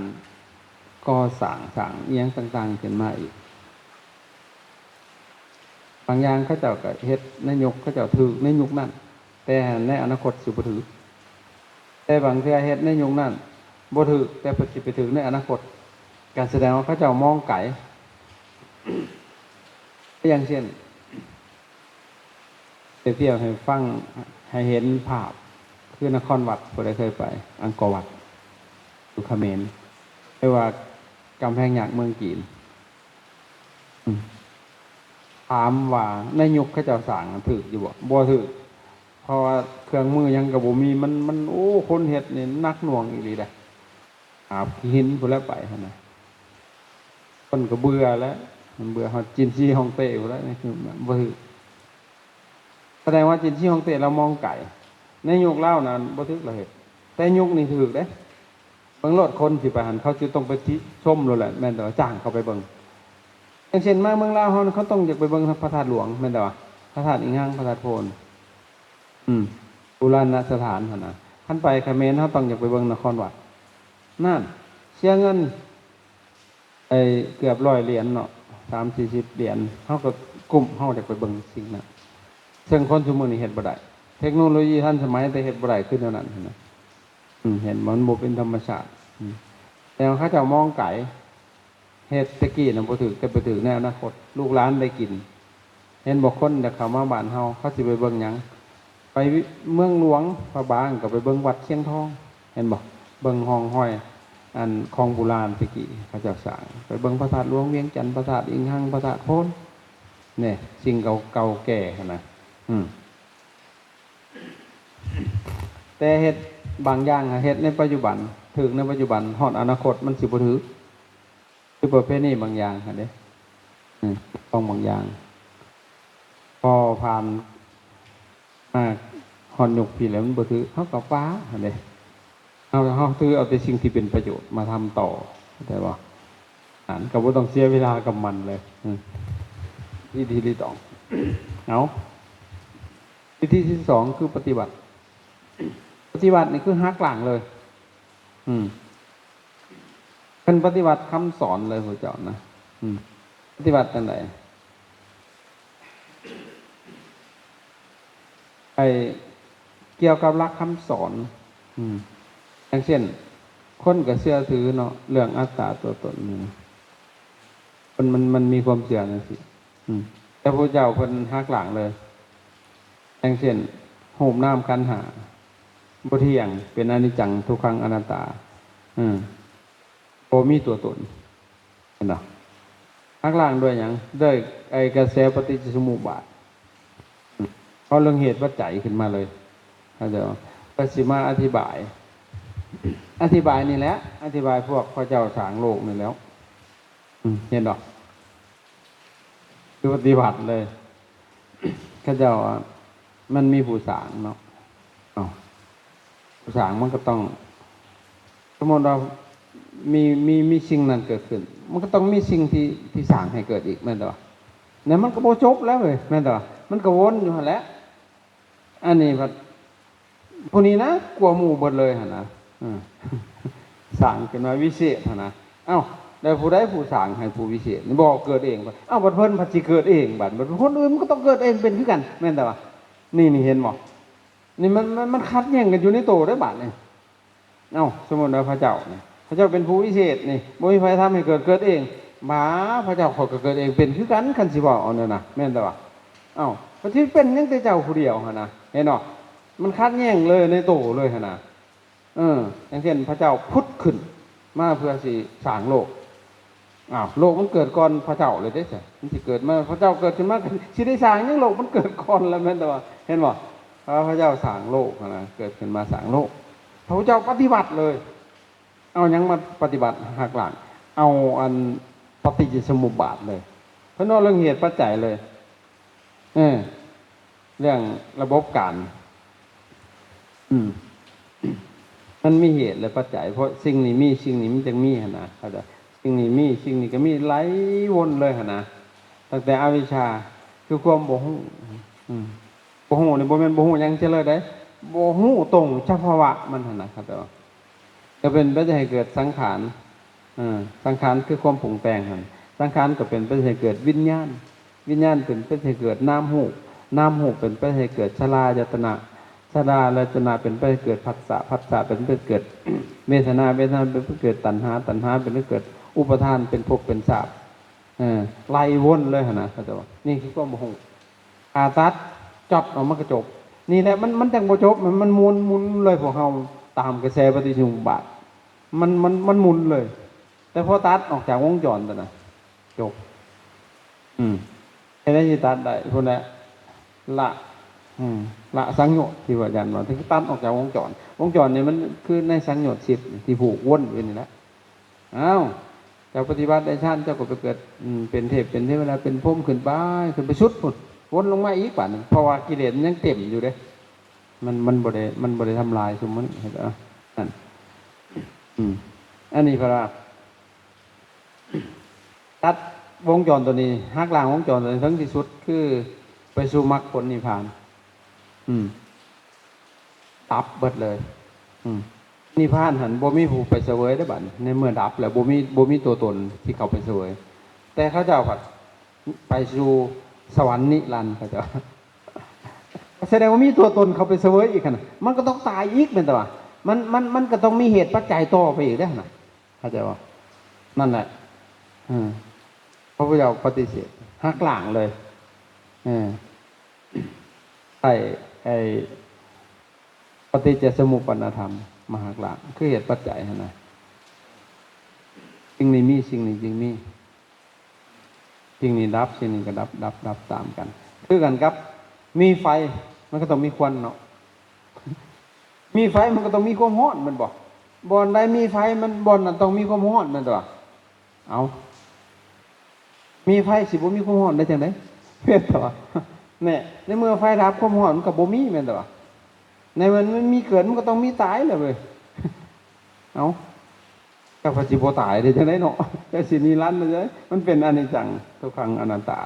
ກໍ່ສ້າງ ສ້າງອີ່ຫຍັງຕ່າງໆຂຶ້ນມາອີກ. ບາງຢ່າງເຂົາເຈົ້າກໍເຮັດໃນຍຸກເຂົາເຈົ້າຖືກໃນຍຸກນັ້ນ ແຕ່ໃນອະນາຄົດຊິບໍ່ຖືກ. ແຕ່ບາງເທື່ອເຮັດໃນຍຸກນັ້ນບໍ່ຖືກ ແຕ່ເພິ່ນຊິໄປຖືກໃນອະນາຄົດ ກໍສະແດງວ່າເຂົາເຈົ້າມອງໄກ. ຢ່າງເຊັ່ນ ໄປທ່ຽວໃຫ້ຟັງ ໃຫ້ເຫັນພາບ ຄືນະຄອນວັດ ຜູ້ໃດເຄີຍໄປ ອັງກໍວັດ ຢູ່ຂະເໝນ ຫຼືວ່າກຳແພງຫຍັກເມືອງຈີນ. ອືມ ຖາມວ່າໃນຍຸກເຂົາເຈົ້າສ້າງນັ້ນຖືກຢູ່ບໍ່? ບໍ່ຖືກ ເພາະວ່າເຄື່ອງມືຫຍັງກໍບໍ່ມີ. ມັນ ມັນ ໂອ້ ຄົນເຮັດນີ້ໜັກໜ່ວງອີ່ຫຼີເດ້. ຫາບຂີ້ຫີນພຸ້ນແຫຼະໄປຫັ້ນນະ. ຄົນກໍເບື່ອແລ້ວ ມັນເບື່ອຮອດຈີນຊີຮ່ອງເຕ້ພຸ້ນແຫຼະ. ນີ້ຄືບໍ່ຖືກ. ສະແດງວ່າຈີນຊີຮ່ອງເຕ້ລາວມອງໄກ. ໃນຍຸກລາວນັ້ນບໍ່ຖືກລາວເຮັດ ແຕ່ຍຸກນີ້ຖືກເດ້. ເບິ່ງໂລດ ຄົນຊິໄປຫັ້ນ ເຂົາຊິຕ້ອງໄປຕິຊົມໂລດແຫຼະ ແມ່ນແຕ່ວ່າຈ້າງເຂົາໄປເບິ່ງ. ຢ່າງເຊັ່ນມາເມືອງລາວເຮົາ ເຂົາຕ້ອງຢາກໄປເບິ່ງພະທາດຫຼວງ ແມ່ນແຕ່ວ່າ ພະທາດອີ່ຫຍັງ ພະທາດໂພນ ອືມ ບູລານະສະຖານຫັ້ນນະ. ຄັນໄປຂະເໝນ ເຮົາຕ້ອງຢາກໄປເບິ່ງນະຄອນວັດ. ນັ້ນ ເສຍເງິນ ໄອ້ເກືອບຮ້ອຍຫຼຽນເນາະ ສາມສີ່ສິບຫຼຽນ ເຮົາກໍກຸ້ມ ເຮົາຢາກໄປເບິ່ງສິ່ງນັ້ນ. ເຊິ່ງຄົນຊຸມື້ນີ້ເຮັດບໍ່ໄດ້ ເທັກໂນໂລຢີທັນສະໄໝ ແຕ່ເຮັດບໍ່ໄດ້ຄືແນວນັ້ນຫັ້ນນະ. ອືມ ເຫັນບໍ່? ມັນບໍ່ເປັນທຳມະຊາດ. ອືມ ແຕ່ວ່າເຂົາເຈົ້າມອງໄກ ເຮັດແຕ່ກີ້ນະບໍ່ຖືກ ແຕ່ໄປຖືກໃນອະນາຄົດ ລູກຫຼານໄດ້ກິນ. ເຫັນບໍ່? ຄົນຈະເຂົ້າມາບ້ານເຮົາ ເຂົາຊິໄປເບິ່ງຫຍັງ? ໄປເມືອງຫຼວງພະບາງ ກໍໄປເບິ່ງວັດຊຽງທອງ ເຫັນບໍ່? ເບິ່ງຮ່ອງຮອຍອັນຂອງບູລານແຕ່ກີ້ເຂົາເຈົ້າສ້າງ. ໄປເບິ່ງພະທາດຫຼວງວຽງຈັນ ພະທາດອີ່ຫຍັງ ພະທາດໂພນ ແນ່ ສິ່ງເກົ່າ ເກົ່າແກ່ຫັ້ນນະ. ອືມ ແຕ່ເຮັດບາງຢ່າງ ເຮັດໃນປັດຈຸບັນ ຖືກໃນປັດຈຸບັນ ຮອດອະນາຄົດມັນຊິບໍ່ຖືກ. ຄືປະເພນີບາງຢ່າງຫັ້ນເດ້ ອືມ ຂອງບາງຢ່າງ ພໍຜ່ານມາຮອດຍຸກພີ້ແລ້ວ ມັນບໍ່ຖືກ ເຮົາກໍປະຫັ້ນເດ້. ເຮົາ ເຮົາຖືເອົາແຕ່ສິ່ງທີ່ເປັນປະໂຫຍດມາທຳຕໍ່ ເຂົ້າໃຈບໍ່? ອັນກໍບໍ່ຕ້ອງເສຍເວລາກັບມັນເລີຍ. ອືມ ອີ່ຫຼີໆ ຕ້ອງ ເອົາ ວິທີທີສອງ ຄືປະຕິບັດ. ປະຕິບັດນີ້ຄືຫັກລ້າງເລີຍ. ອືມ ເພິ່ນປະຕິບັດຄຳສອນເລີຍ ພະເຈົ້ານະ. ອືມ ປະຕິບັດຈັ່ງໃດ? ໄອ້ ກ່ຽວກັບຫຼັກຄຳສອນ. ອືມ ຢ່າງເຊັ່ນ ຄົນກໍເຊື່ອຖືເນາະ ເລື່ອງອັດຕາຕົວຕົນນີ້ນະ ເພິ່ນ ມັນ ມັນມີຄວາມເຊື່ອຈັ່ງຊີ້. ອືມ ແຕ່ພະເຈົ້າເພິ່ນຫັກລ້າງເລີຍ. ຢ່າງເຊັ່ນ ຮູບນາມຂັນຫ້າບໍ່ທ່ຽງ ເປັນອະນິດຈັງ ທຸກຂັງ ອະນັດຕາ. ອືມ ບໍ່ມີຕົວຕົນ ເຫັນບໍ່? ຫັກລ້າງດ້ວຍຫຍັງ? ດ້ວຍໄອ້ກະແສປະຕິດຈະສະມຸບາດ. ອືມ ເອົາເລື່ອງເຫດປັດໄຈຂຶ້ນມາເລີຍ ເຂົ້າໃຈບໍ່? ກໍຊິມາອະທິບາຍ ອະທິບາຍນີ້ແຫຼະ ອະທິບາຍພວກພະເຈົ້າສ້າງໂລກນີ້ແຫຼ້ວ. ອືມ ເຫັນບໍ່? ຄືປະຕິບັດເລີຍ. ເຂົາເຈົ້າວ່າມັນມີຜູ້ສ້າງເນາະ. ເອົ້າ ຜູ້ສ້າງມັນກໍຕ້ອງ ສົມມຸດວ່າມີ ມີ ມີສິ່ງນັ້ນເກີດຂຶ້ນ ມັນກໍຕ້ອງມີສິ່ງທີ່ ທີ່ສ້າງໃຫ້ເກີດອີກ ແມ່ນບໍ່? ແລ້ວມັນກໍບໍ່ຈົບແລ້ວເວີຍ ແມ່ນບໍ່? ມັນກໍວົນຢູ່ຫັ້ນແຫຼະ. ອັນນີ້ພັດ ຜູ້ນີ້ນະ ກວ່າໝູ່ເບິດເລີຍຫັ້ນນະ. ເອີ ສ້າງຂຶ້ນມາວິເສດຫັ້ນນະ. ເອົ້າ ແລ້ວຜູ້ໃດຜູ້ສ້າງໃຫ້ຜູ້ວິເສດນີ້? ບໍ່ ເກີດເອງ. ເອົ້າ ບັດເພິ່ນພັດຊິເກີດເອງ ບັດ ບັດຄົນອື່ນມັນກໍຕ້ອງເກີດເອງເປັນຄືກັນ ແມ່ນແຕ່ວ່າ ນີ້ ນີ້ເຫັນບໍ່? ນີ້ມັນ ມັນ ມັນຂັດແຍ່ງກັນຢູ່ໃນໂຕເດ້ບາດນີ້. ເອົ້າ ສົມມຸດວ່າພະເຈົ້ານີ້ ພະເຈົ້າເປັນຜູ້ວິເສດນີ້ ບໍ່ມີໃຜທຳໃຫ້ເກີດ ເກີດເອງ. ບາ ພະເຈົ້າຂ້ອຍກໍເກີດເອງເປັນຄືກັນ ຄັນຊິເວົ້າເອົາແນວນັ້ນ ແມ່ນແຕ່ວ່າ. ເອົ້າ ກໍຊິເປັນຫຍັງແຕ່ເຈົ້າຜູ້ດຽວຫັ້ນນະ ເຫັນບໍ່? ມັນຂັດແຍ່ງເລີຍໃນໂຕເລີຍຫັ້ນນະ. ເອີ ຢ່າງເຊັ່ນ ພະເຈົ້າຜຸດຂຶ້ນ ມາເພື່ອຊິສ້າງໂລກ. ອ້າວ ໂລກມັນເກີດກ່ອນພະເຈົ້າເລີຍເດ້ ມັນຊິເກີດມາ ພະເຈົ້າເກີດຂຶ້ນມາ ຊິໄດ້ສ້າງຫຍັງ ໂລກມັນເກີດກ່ອນແລ້ວ ແມ່ນແຕ່ວ່າ ເຫັນບໍ່? ພະເຈົ້າສ້າງໂລກຫັ້ນນະ ເກີດຂຶ້ນມາສ້າງໂລກ. ພະພຸດທະເຈົ້າປະຕິບັດເລີຍ. ເອົາຫຍັງມາປະຕິບັດ? ຫັກລ້າງ ເອົາອັນປະຕິດຈະສະມຸບບາດເລີຍ. ເພິ່ນເວົ້າເລື່ອງເຫດປັດໄຈເລີຍ. ເອີ ເລື່ອງລະບົບການ ອືມ ມັນມີເຫດ ແລະ ປັດໄຈ ເພາະສິ່ງນີ້ມີ ສິ່ງນີ້ມັນຈຶ່ງມີຫັ້ນນະ ເຂົ້າໃຈ? ສິ່ງນີ້ມີ ສິ່ງນີ້ກໍມີ ໄຫຼວົນເລີຍຫັ້ນນະ. ຕັ້ງແຕ່ອະວິຊຊາ ຄືຄວາມບໍ່ຮູ້ ອືມ ບໍ່ຮູ້ນີ້ບໍ່ແມ່ນບໍ່ຮູ້ຫຍັງເທື່ອເລີຍເດ້ ບໍ່ຮູ້ຕົງສະພາວະມັນຫັ້ນນະ ເຂົ້າໃຈບໍ່? ກໍເປັນໄປເຮັດໃຫ້ເກີດສັງຂານ ເອີ ສັງຂານຄືຄວາມປຸງແຕ່ງຫັ້ນ ສັງຂານກໍເປັນໄປເຮັດໃຫ້ເກີດວິນຍານ ວິນຍານເປັນໄປເຮັດໃຫ້ເກີດນາມຮູບ ນາມຮູບເປັນໄປເຮັດໃຫ້ເກີດສະລາຍະຕະນະ ສະລາຍະຕະນະເປັນໄປເຮັດໃຫ້ເກີດພັດສະ ພັດສະເປັນໄປເຮັດໃຫ້ເກີດເວທະນາ ເວທະນາເປັນໄປເກີດຕັນຫາ ຕັນຫາເປັນໄປເກີດອຸປະທານ ເປັນພົບເປັນຊາດ ເອີ ໄລ່ວົນເລີຍຫັ້ນນະ ເຂົາເຈົ້າວ່າ ນີ້ຄືຄວາມບໍ່ຮູ້. ຜ່າຕັດ ຈອດອອກ ມັນກໍຈົບ. ນີ້ແຫຼະ ມັນ ມັນຈັ່ງບໍ່ຈົບ ມັນ ມັນໝູນ ໝູນເລີຍ ພວກເຮົາຕາມກະແສປະຕິດຈະສະມຸບບາດ ມັນ ມັນ ມັນໝູນເລີຍ. ແຕ່ພໍຕັດອອກຈາກວົງຈອນຕົວນັ້ນ ຈົບ. ອືມ ເຮັດໃດຊິຕັດໄດ້ພຸ້ນແຫຼະ ລະ ອືມ ລະສັງໂຍດ ທີ່ວ່າອາຈານວ່າ ຄືຕັດອອກຈາກວົງຈອນ. ວົງຈອນນີ້ມັນຄືໃນສັງໂຍດສິບ ທີ່ຜູກວົນຢູ່ນີ້ແຫຼະ. ອ້າວ ເຈົ້າປະຕິບັດໄດ້ຊັ້ນ ເຈົ້າກໍໄປເກີດ ເປັນເທບ ເປັນເທວະດາ ເປັນພົມ ຂຶ້ນໄປ ຂຶ້ນໄປສຸດພຸ້ນ ວົນລົງມາອີກບາດນີ້ ເພາະວ່າກິເລດມັນຍັງເຕັມຢູ່ເດ້ ມັນ ມັນບໍ່ໄດ້ ມັນບໍ່ໄດ້ທຳລາຍຊຸມມັນ ເຫັນບໍ່? ນັ້ນ ອືມ ອັນນີ້ເພິ່ນວ່າ ຕັດວົງຈອນຕົວນີ້ ຫັກລ້າງວົງຈອນຕົວນີ້ເຖິງທີ່ສຸດ ຄືໄປສູ່ມັກຜົນນິບພານ ອືມ ດັບເບິດເລີຍ ອືມ ນິບພານຫັ້ນບໍ່ມີຜູ້ໄປສະເຫວີຍເດ້ບາດນີ້ ໃນເມື່ອດັບແລ້ວ ບໍ່ມີ ບໍ່ມີຕົວຕົນທີ່ເຂົ້າໄປສະເຫວີຍ ແຕ່ເຂົາເຈົ້າພັດໄປສູ່ສະຫວັນນິລັນ ເຂົາເຈົ້າ ສະແດງວ່າມີຕົວຕົນເຂົ້າໄປສະເຫວີຍອີກຫັ້ນນະ ມັນກໍຕ້ອງຕາຍອີກແມ່ນແຕ່ວ່າ ມັນ ມັນ ມັນກໍຕ້ອງມີເຫດປັດໄຈຕໍ່ໄປອີກເດ້ຫັ້ນນະ ເຂົ້າໃຈບໍ່? ນັ້ນແຫຼະ ເອີ ພະພຸດທະເຈົ້າປະຕິເສດ ຫັກລ້າງເລີຍ ເອີ ໃຊ້ໄອ້ປະຕິດຈະສະມຸບປາດນະທຳມາຫັກລ້າງ ຄືເຫດປັດໄຈຫັ້ນນະ ສິ່ງນີ້ມີ ສິ່ງນີ້ຈຶ່ງມີ ສິ່ງນີ້ດັບ ສິ່ງນີ້ກໍດັບ ດັບ ດັບຕາມກັນ ຄືກັນກັບມີໄຟ ມັນກໍຕ້ອງມີຄວັນເນາະ ມີໄຟມັນກໍຕ້ອງມີຄວາມຮ້ອນແມ່ນບໍ່? ບ່ອນໃດມີໄຟ ມັນ ບ່ອນນັ້ນຕ້ອງມີຄວາມຮ້ອນແມ່ນບໍ່? ເອົ້າ ມີໄຟຊິບໍ່ມີຄວາມຮ້ອນໄດ້ຈັ່ງໃດ? ແມ່ນບໍ່? ແນ່ ໃນເມື່ອໄຟດັບ ຄວາມຮ້ອນມັນກໍບໍ່ມີແມ່ນບໍ່? ໃນເມື່ອມັນມີເກີດ ມັນກໍຕ້ອງມີຕາຍແຫຼະເວີຍ ເອົ້າ ເຈົ້າກໍຊິບໍ່ຕາຍໄດ້ຈັ່ງໃດເນາະ? ເຈົ້າຊິນິລັນໄດ້ຈັ່ງໃດ? ມັນເປັນອະນິດຈັງ ທຸກຂັງ ອະນັດຕາ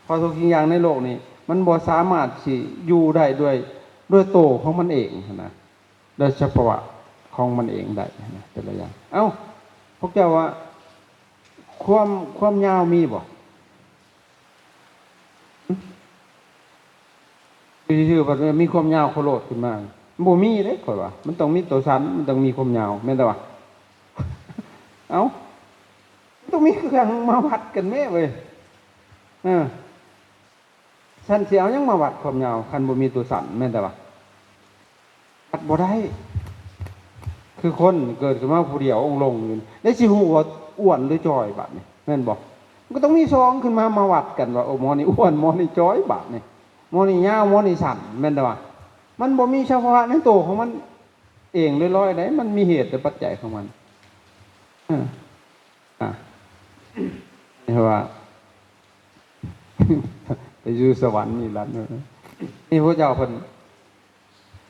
ເພາະທຸກສິ່ງຢ່າງໃນໂລກນີ້ ມັນບໍ່ສາມາດຊິຢູ່ໄດ້ດ້ວຍ ດ້ວຍໂຕຂອງມັນເອງຫັ້ນນະ ໂດຍສະພາວະຂອງມັນເອງໄດ້ນະ ແຕ່ລະຢ່າງ. ເອົ້າ ພວກເຈົ້າວ່າ ຄວາມ ຄວາມຍາວມີບໍ່? ຫຶ? ຢູ່ຊື່ໆ ພັດມີຄວາມຍາວໂຄໂລດຂຶ້ນມາ ບໍ່ມີເດ້ ຂ້ອຍວ່າ ມັນຕ້ອງມີໂຕສັ້ນ ມັນຕ້ອງມີຄວາມຍາວ ແມ່ນແຕ່ວ່າ ເອົ້າ ມັນຕ້ອງມີເຄື່ອງມາວັດກັນແມ້ເວີຍ ເອີ. ຊັ້ນຊິເອົາຫຍັງມາວັດຄວາມຍາວ ຄັນບໍ່ມີຕົວສັນ ແມ່ນແຕ່ວ່າ ວັດບໍ່ໄດ້. ຄືຄົນເກີດຂຶ້ນມາຜູ້ດຽວອົງລົງຢູ່ ແລ້ວຊິຮູ້ວ່າອ້ວນຫຼືຈ່ອຍບາດນີ້ ແມ່ນບໍ່? ມັນກໍຕ້ອງມີສອງຂຶ້ນມາ ມາວັດກັນວ່າ ໂອ້ ໝໍນີ້ອ້ວນ ໝໍນີ້ຈ່ອຍ ບາດນີ້ ໝໍນີ້ຍາວ ໝໍນີ້ສັ້ນ ແມ່ນແຕ່ວ່າ ມັນບໍ່ມີສະພາວະໃນໂຕຂອງມັນເອງລອຍໆໃດ ມັນມີເຫດແລະປັດໄຈຂອງມັນ ເອີ ອ່າ ເອີ້ນວ່າ ໄປຢູ່ສະຫວັນນິລັນ ນີ້ພະເຈົ້າເພິ່ນ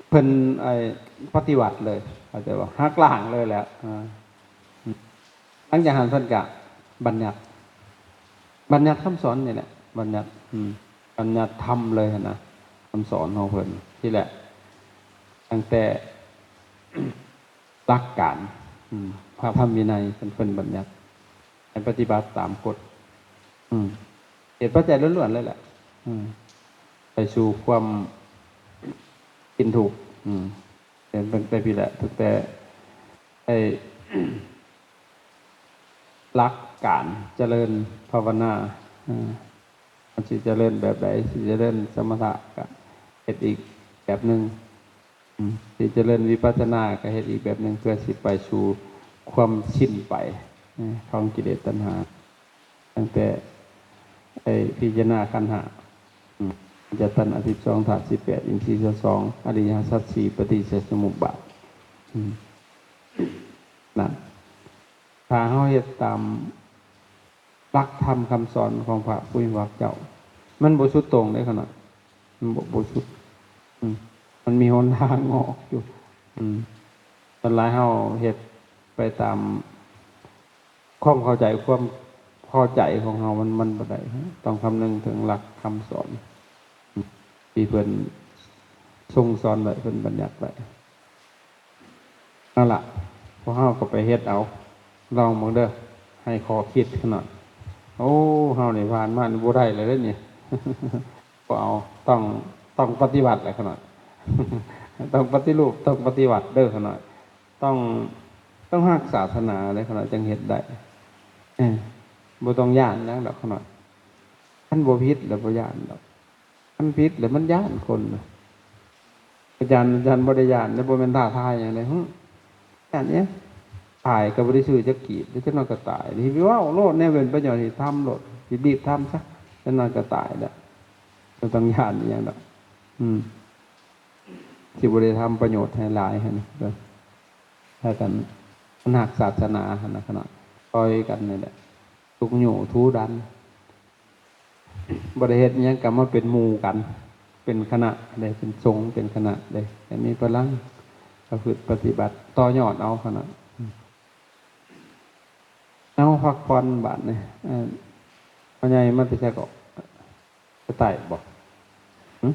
ເພິ່ນ ໄອ້ ປະຕິວັດເລີຍ ເຂົ້າໃຈບໍ່? ຫັກລ້າງເລີຍແຫຼະ ອ່າ ຫຼັງຈາກຫັ້ນເພິ່ນກະບັນຍັດ ບັນຍັດຄຳສອນນີ້ແຫຼະ ບັນຍັດ ອືມ ບັນຍັດທຳເລີຍຫັ້ນນະ ຄຳສອນຂອງເພິ່ນ ທີ່ແຫຼະ ຕັ້ງແຕ່ ຫຼັກການ ອືມ ພະທຳວິໄນເພິ່ນ ເພິ່ນບັນຍັດໃຫ້ປະຕິບັດຕາມກົດ ອືມ ເຫດປັດໄຈລ້ວນໆເລີຍແຫຼະ ອືມ ໄປສູ່ຄວາມເປັນທຸກ ອືມ ເປັນ ເປັນໄປພີ້ແຫຼະ ຕັ້ງແຕ່ໄອ້ ຫຼັກການຈະເລີນພາວະນາ ເອີ ມັນຊິຈະເລີນແບບໃດ ຊິຈະເລີນສະມະຖະກະເຮັດອີກແບບໜຶ່ງ ອືມ ຊິຈະເລີນວິປັດສະນາກໍເຮັດອີກແບບໜຶ່ງ ເພື່ອຊິໄປສູ່ ຄວາມສິ້ນໄປຂອງກິເລດຕັນຫາ ຕັ້ງແຕ່ໄດ້ພິຈາລະນາຂັນຫ້າ ອາຍະຕະນະສິບສອງ ທາດສິບແປດ ອິນຊີຊາວສອງ ອະລິຍະສັດສີ່ ປະຕິດຈະສະມຸບບາດ ອືມ ນັ້ນ ຖ້າເຮົາເຮັດຕາມຫຼັກທຳຄຳສອນຂອງພະຜູ້ມີພະພາກເຈົ້າ ມັນບໍ່ສຸດໂຕ່ງເດ້ຂະນ້ອຍ ມັນບໍ່ ບໍ່ສຸດ ອືມ ມັນມີຫົນທາງອອກຢູ່ ອືມ ສ່ວນຫຼາຍເຮົາເຮັດໄປຕາມຄວາມເຂົ້າໃຈ ຄວາມພໍໃຈຂອງເຮົາ ມັນ ມັນບໍ່ໄດ້ ຕ້ອງຄຳນຶງເຖິງຫຼັກຄຳສອນ ທີ່ເພິ່ນຊົງສອນໄວ້ ເພິ່ນບັນຍັດໄວ້. ເອົາລະ ພວກເຮົາກໍໄປເຮັດເອົາ ລອງເບິ່ງເດີ ໃຫ້ຂໍ້ຄິດຂະນ້ອຍ. ໂອ້ ເຮົານີ້ຜ່ານມານີ້ບໍ່ໄດ້ແລ້ວເດ້ນີ້ ບໍ່ເອົາ ຕ້ອງ ຕ້ອງປະຕິວັດແຫຼະຂະນ້ອຍ ຕ້ອງປະຕິຮູບ ຕ້ອງປະຕິວັດເດີຂະນ້ອຍ ຕ້ອງ ຕ້ອງຮັກສາສະໜາເດ້ຂະນ້ອຍ ຈັ່ງເຮັດໄດ້ ເອີ ບໍ່ຕ້ອງຢ້ານຫຍັງດອກຂະນ້ອຍ ຄັນບໍ່ຜິດແລ້ວບໍ່ຢ້ານດອກ. ມັນຜິດແລ້ວມັນຢ້ານຄົນນະ ອາຈານ ອາຈານບໍ່ໄດ້ຢ້ານເດ້ ບໍ່ແມ່ນທ້າທາຍຫຍັງເດ້ ຫຶ ຢ້ານຫຍັງ? ຕາຍກໍບໍ່ໄດ້ຊື້ຈັກກີບ ແລ້ວຈັກໜ້ອຍກໍຕາຍ ຊິໄປເວົ້າໂລດ ແນວເປັນປະໂຫຍດ ຊິທຳໂລດ ຊິບີບທຳຊະ ຈັກໜ້ອຍກໍຕາຍແລ້ວ ບໍ່ຕ້ອງຢ້ານອີ່ຫຍັງດອກ ອືມ ຊິບໍ່ໄດ້ທຳປະໂຫຍດໃຫ້ຫຼາຍຫັ້ນ ເອີ ພາກັນຮັກສາສະໜາຫັ້ນນະຂະນ້ອຍ ຊ່ອຍກັນນີ້ແຫຼະ ທຸກຍູ້ທູດັນ ບໍ່ໄດ້ເຮັດຫຍັງກໍມາເປັນໝູ່ກັນ ເປັນຄະນະເດ້ ເປັນສົງ ເປັນຄະນະເດ້ ໃຫ້ມີພະລັງປະພຶດປະຕິບັດ ຕໍ່ຍອດເອົາຂະນ້ອຍ ເອົາ ພັກຜ່ອນບາດນີ້ ເອີ ພໍ່ໃຫຍ່ມາແຕ່ໃສເກາະ? ແຕ່ໃຕ້ບໍ? ຫຶ?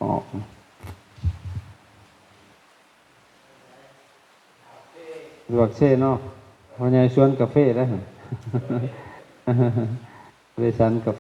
ອອກ ບັກເຊເນາະ ພໍ່ໃຫຍ່ສວນກາເຟເດ້ ບໍລິສັດກາ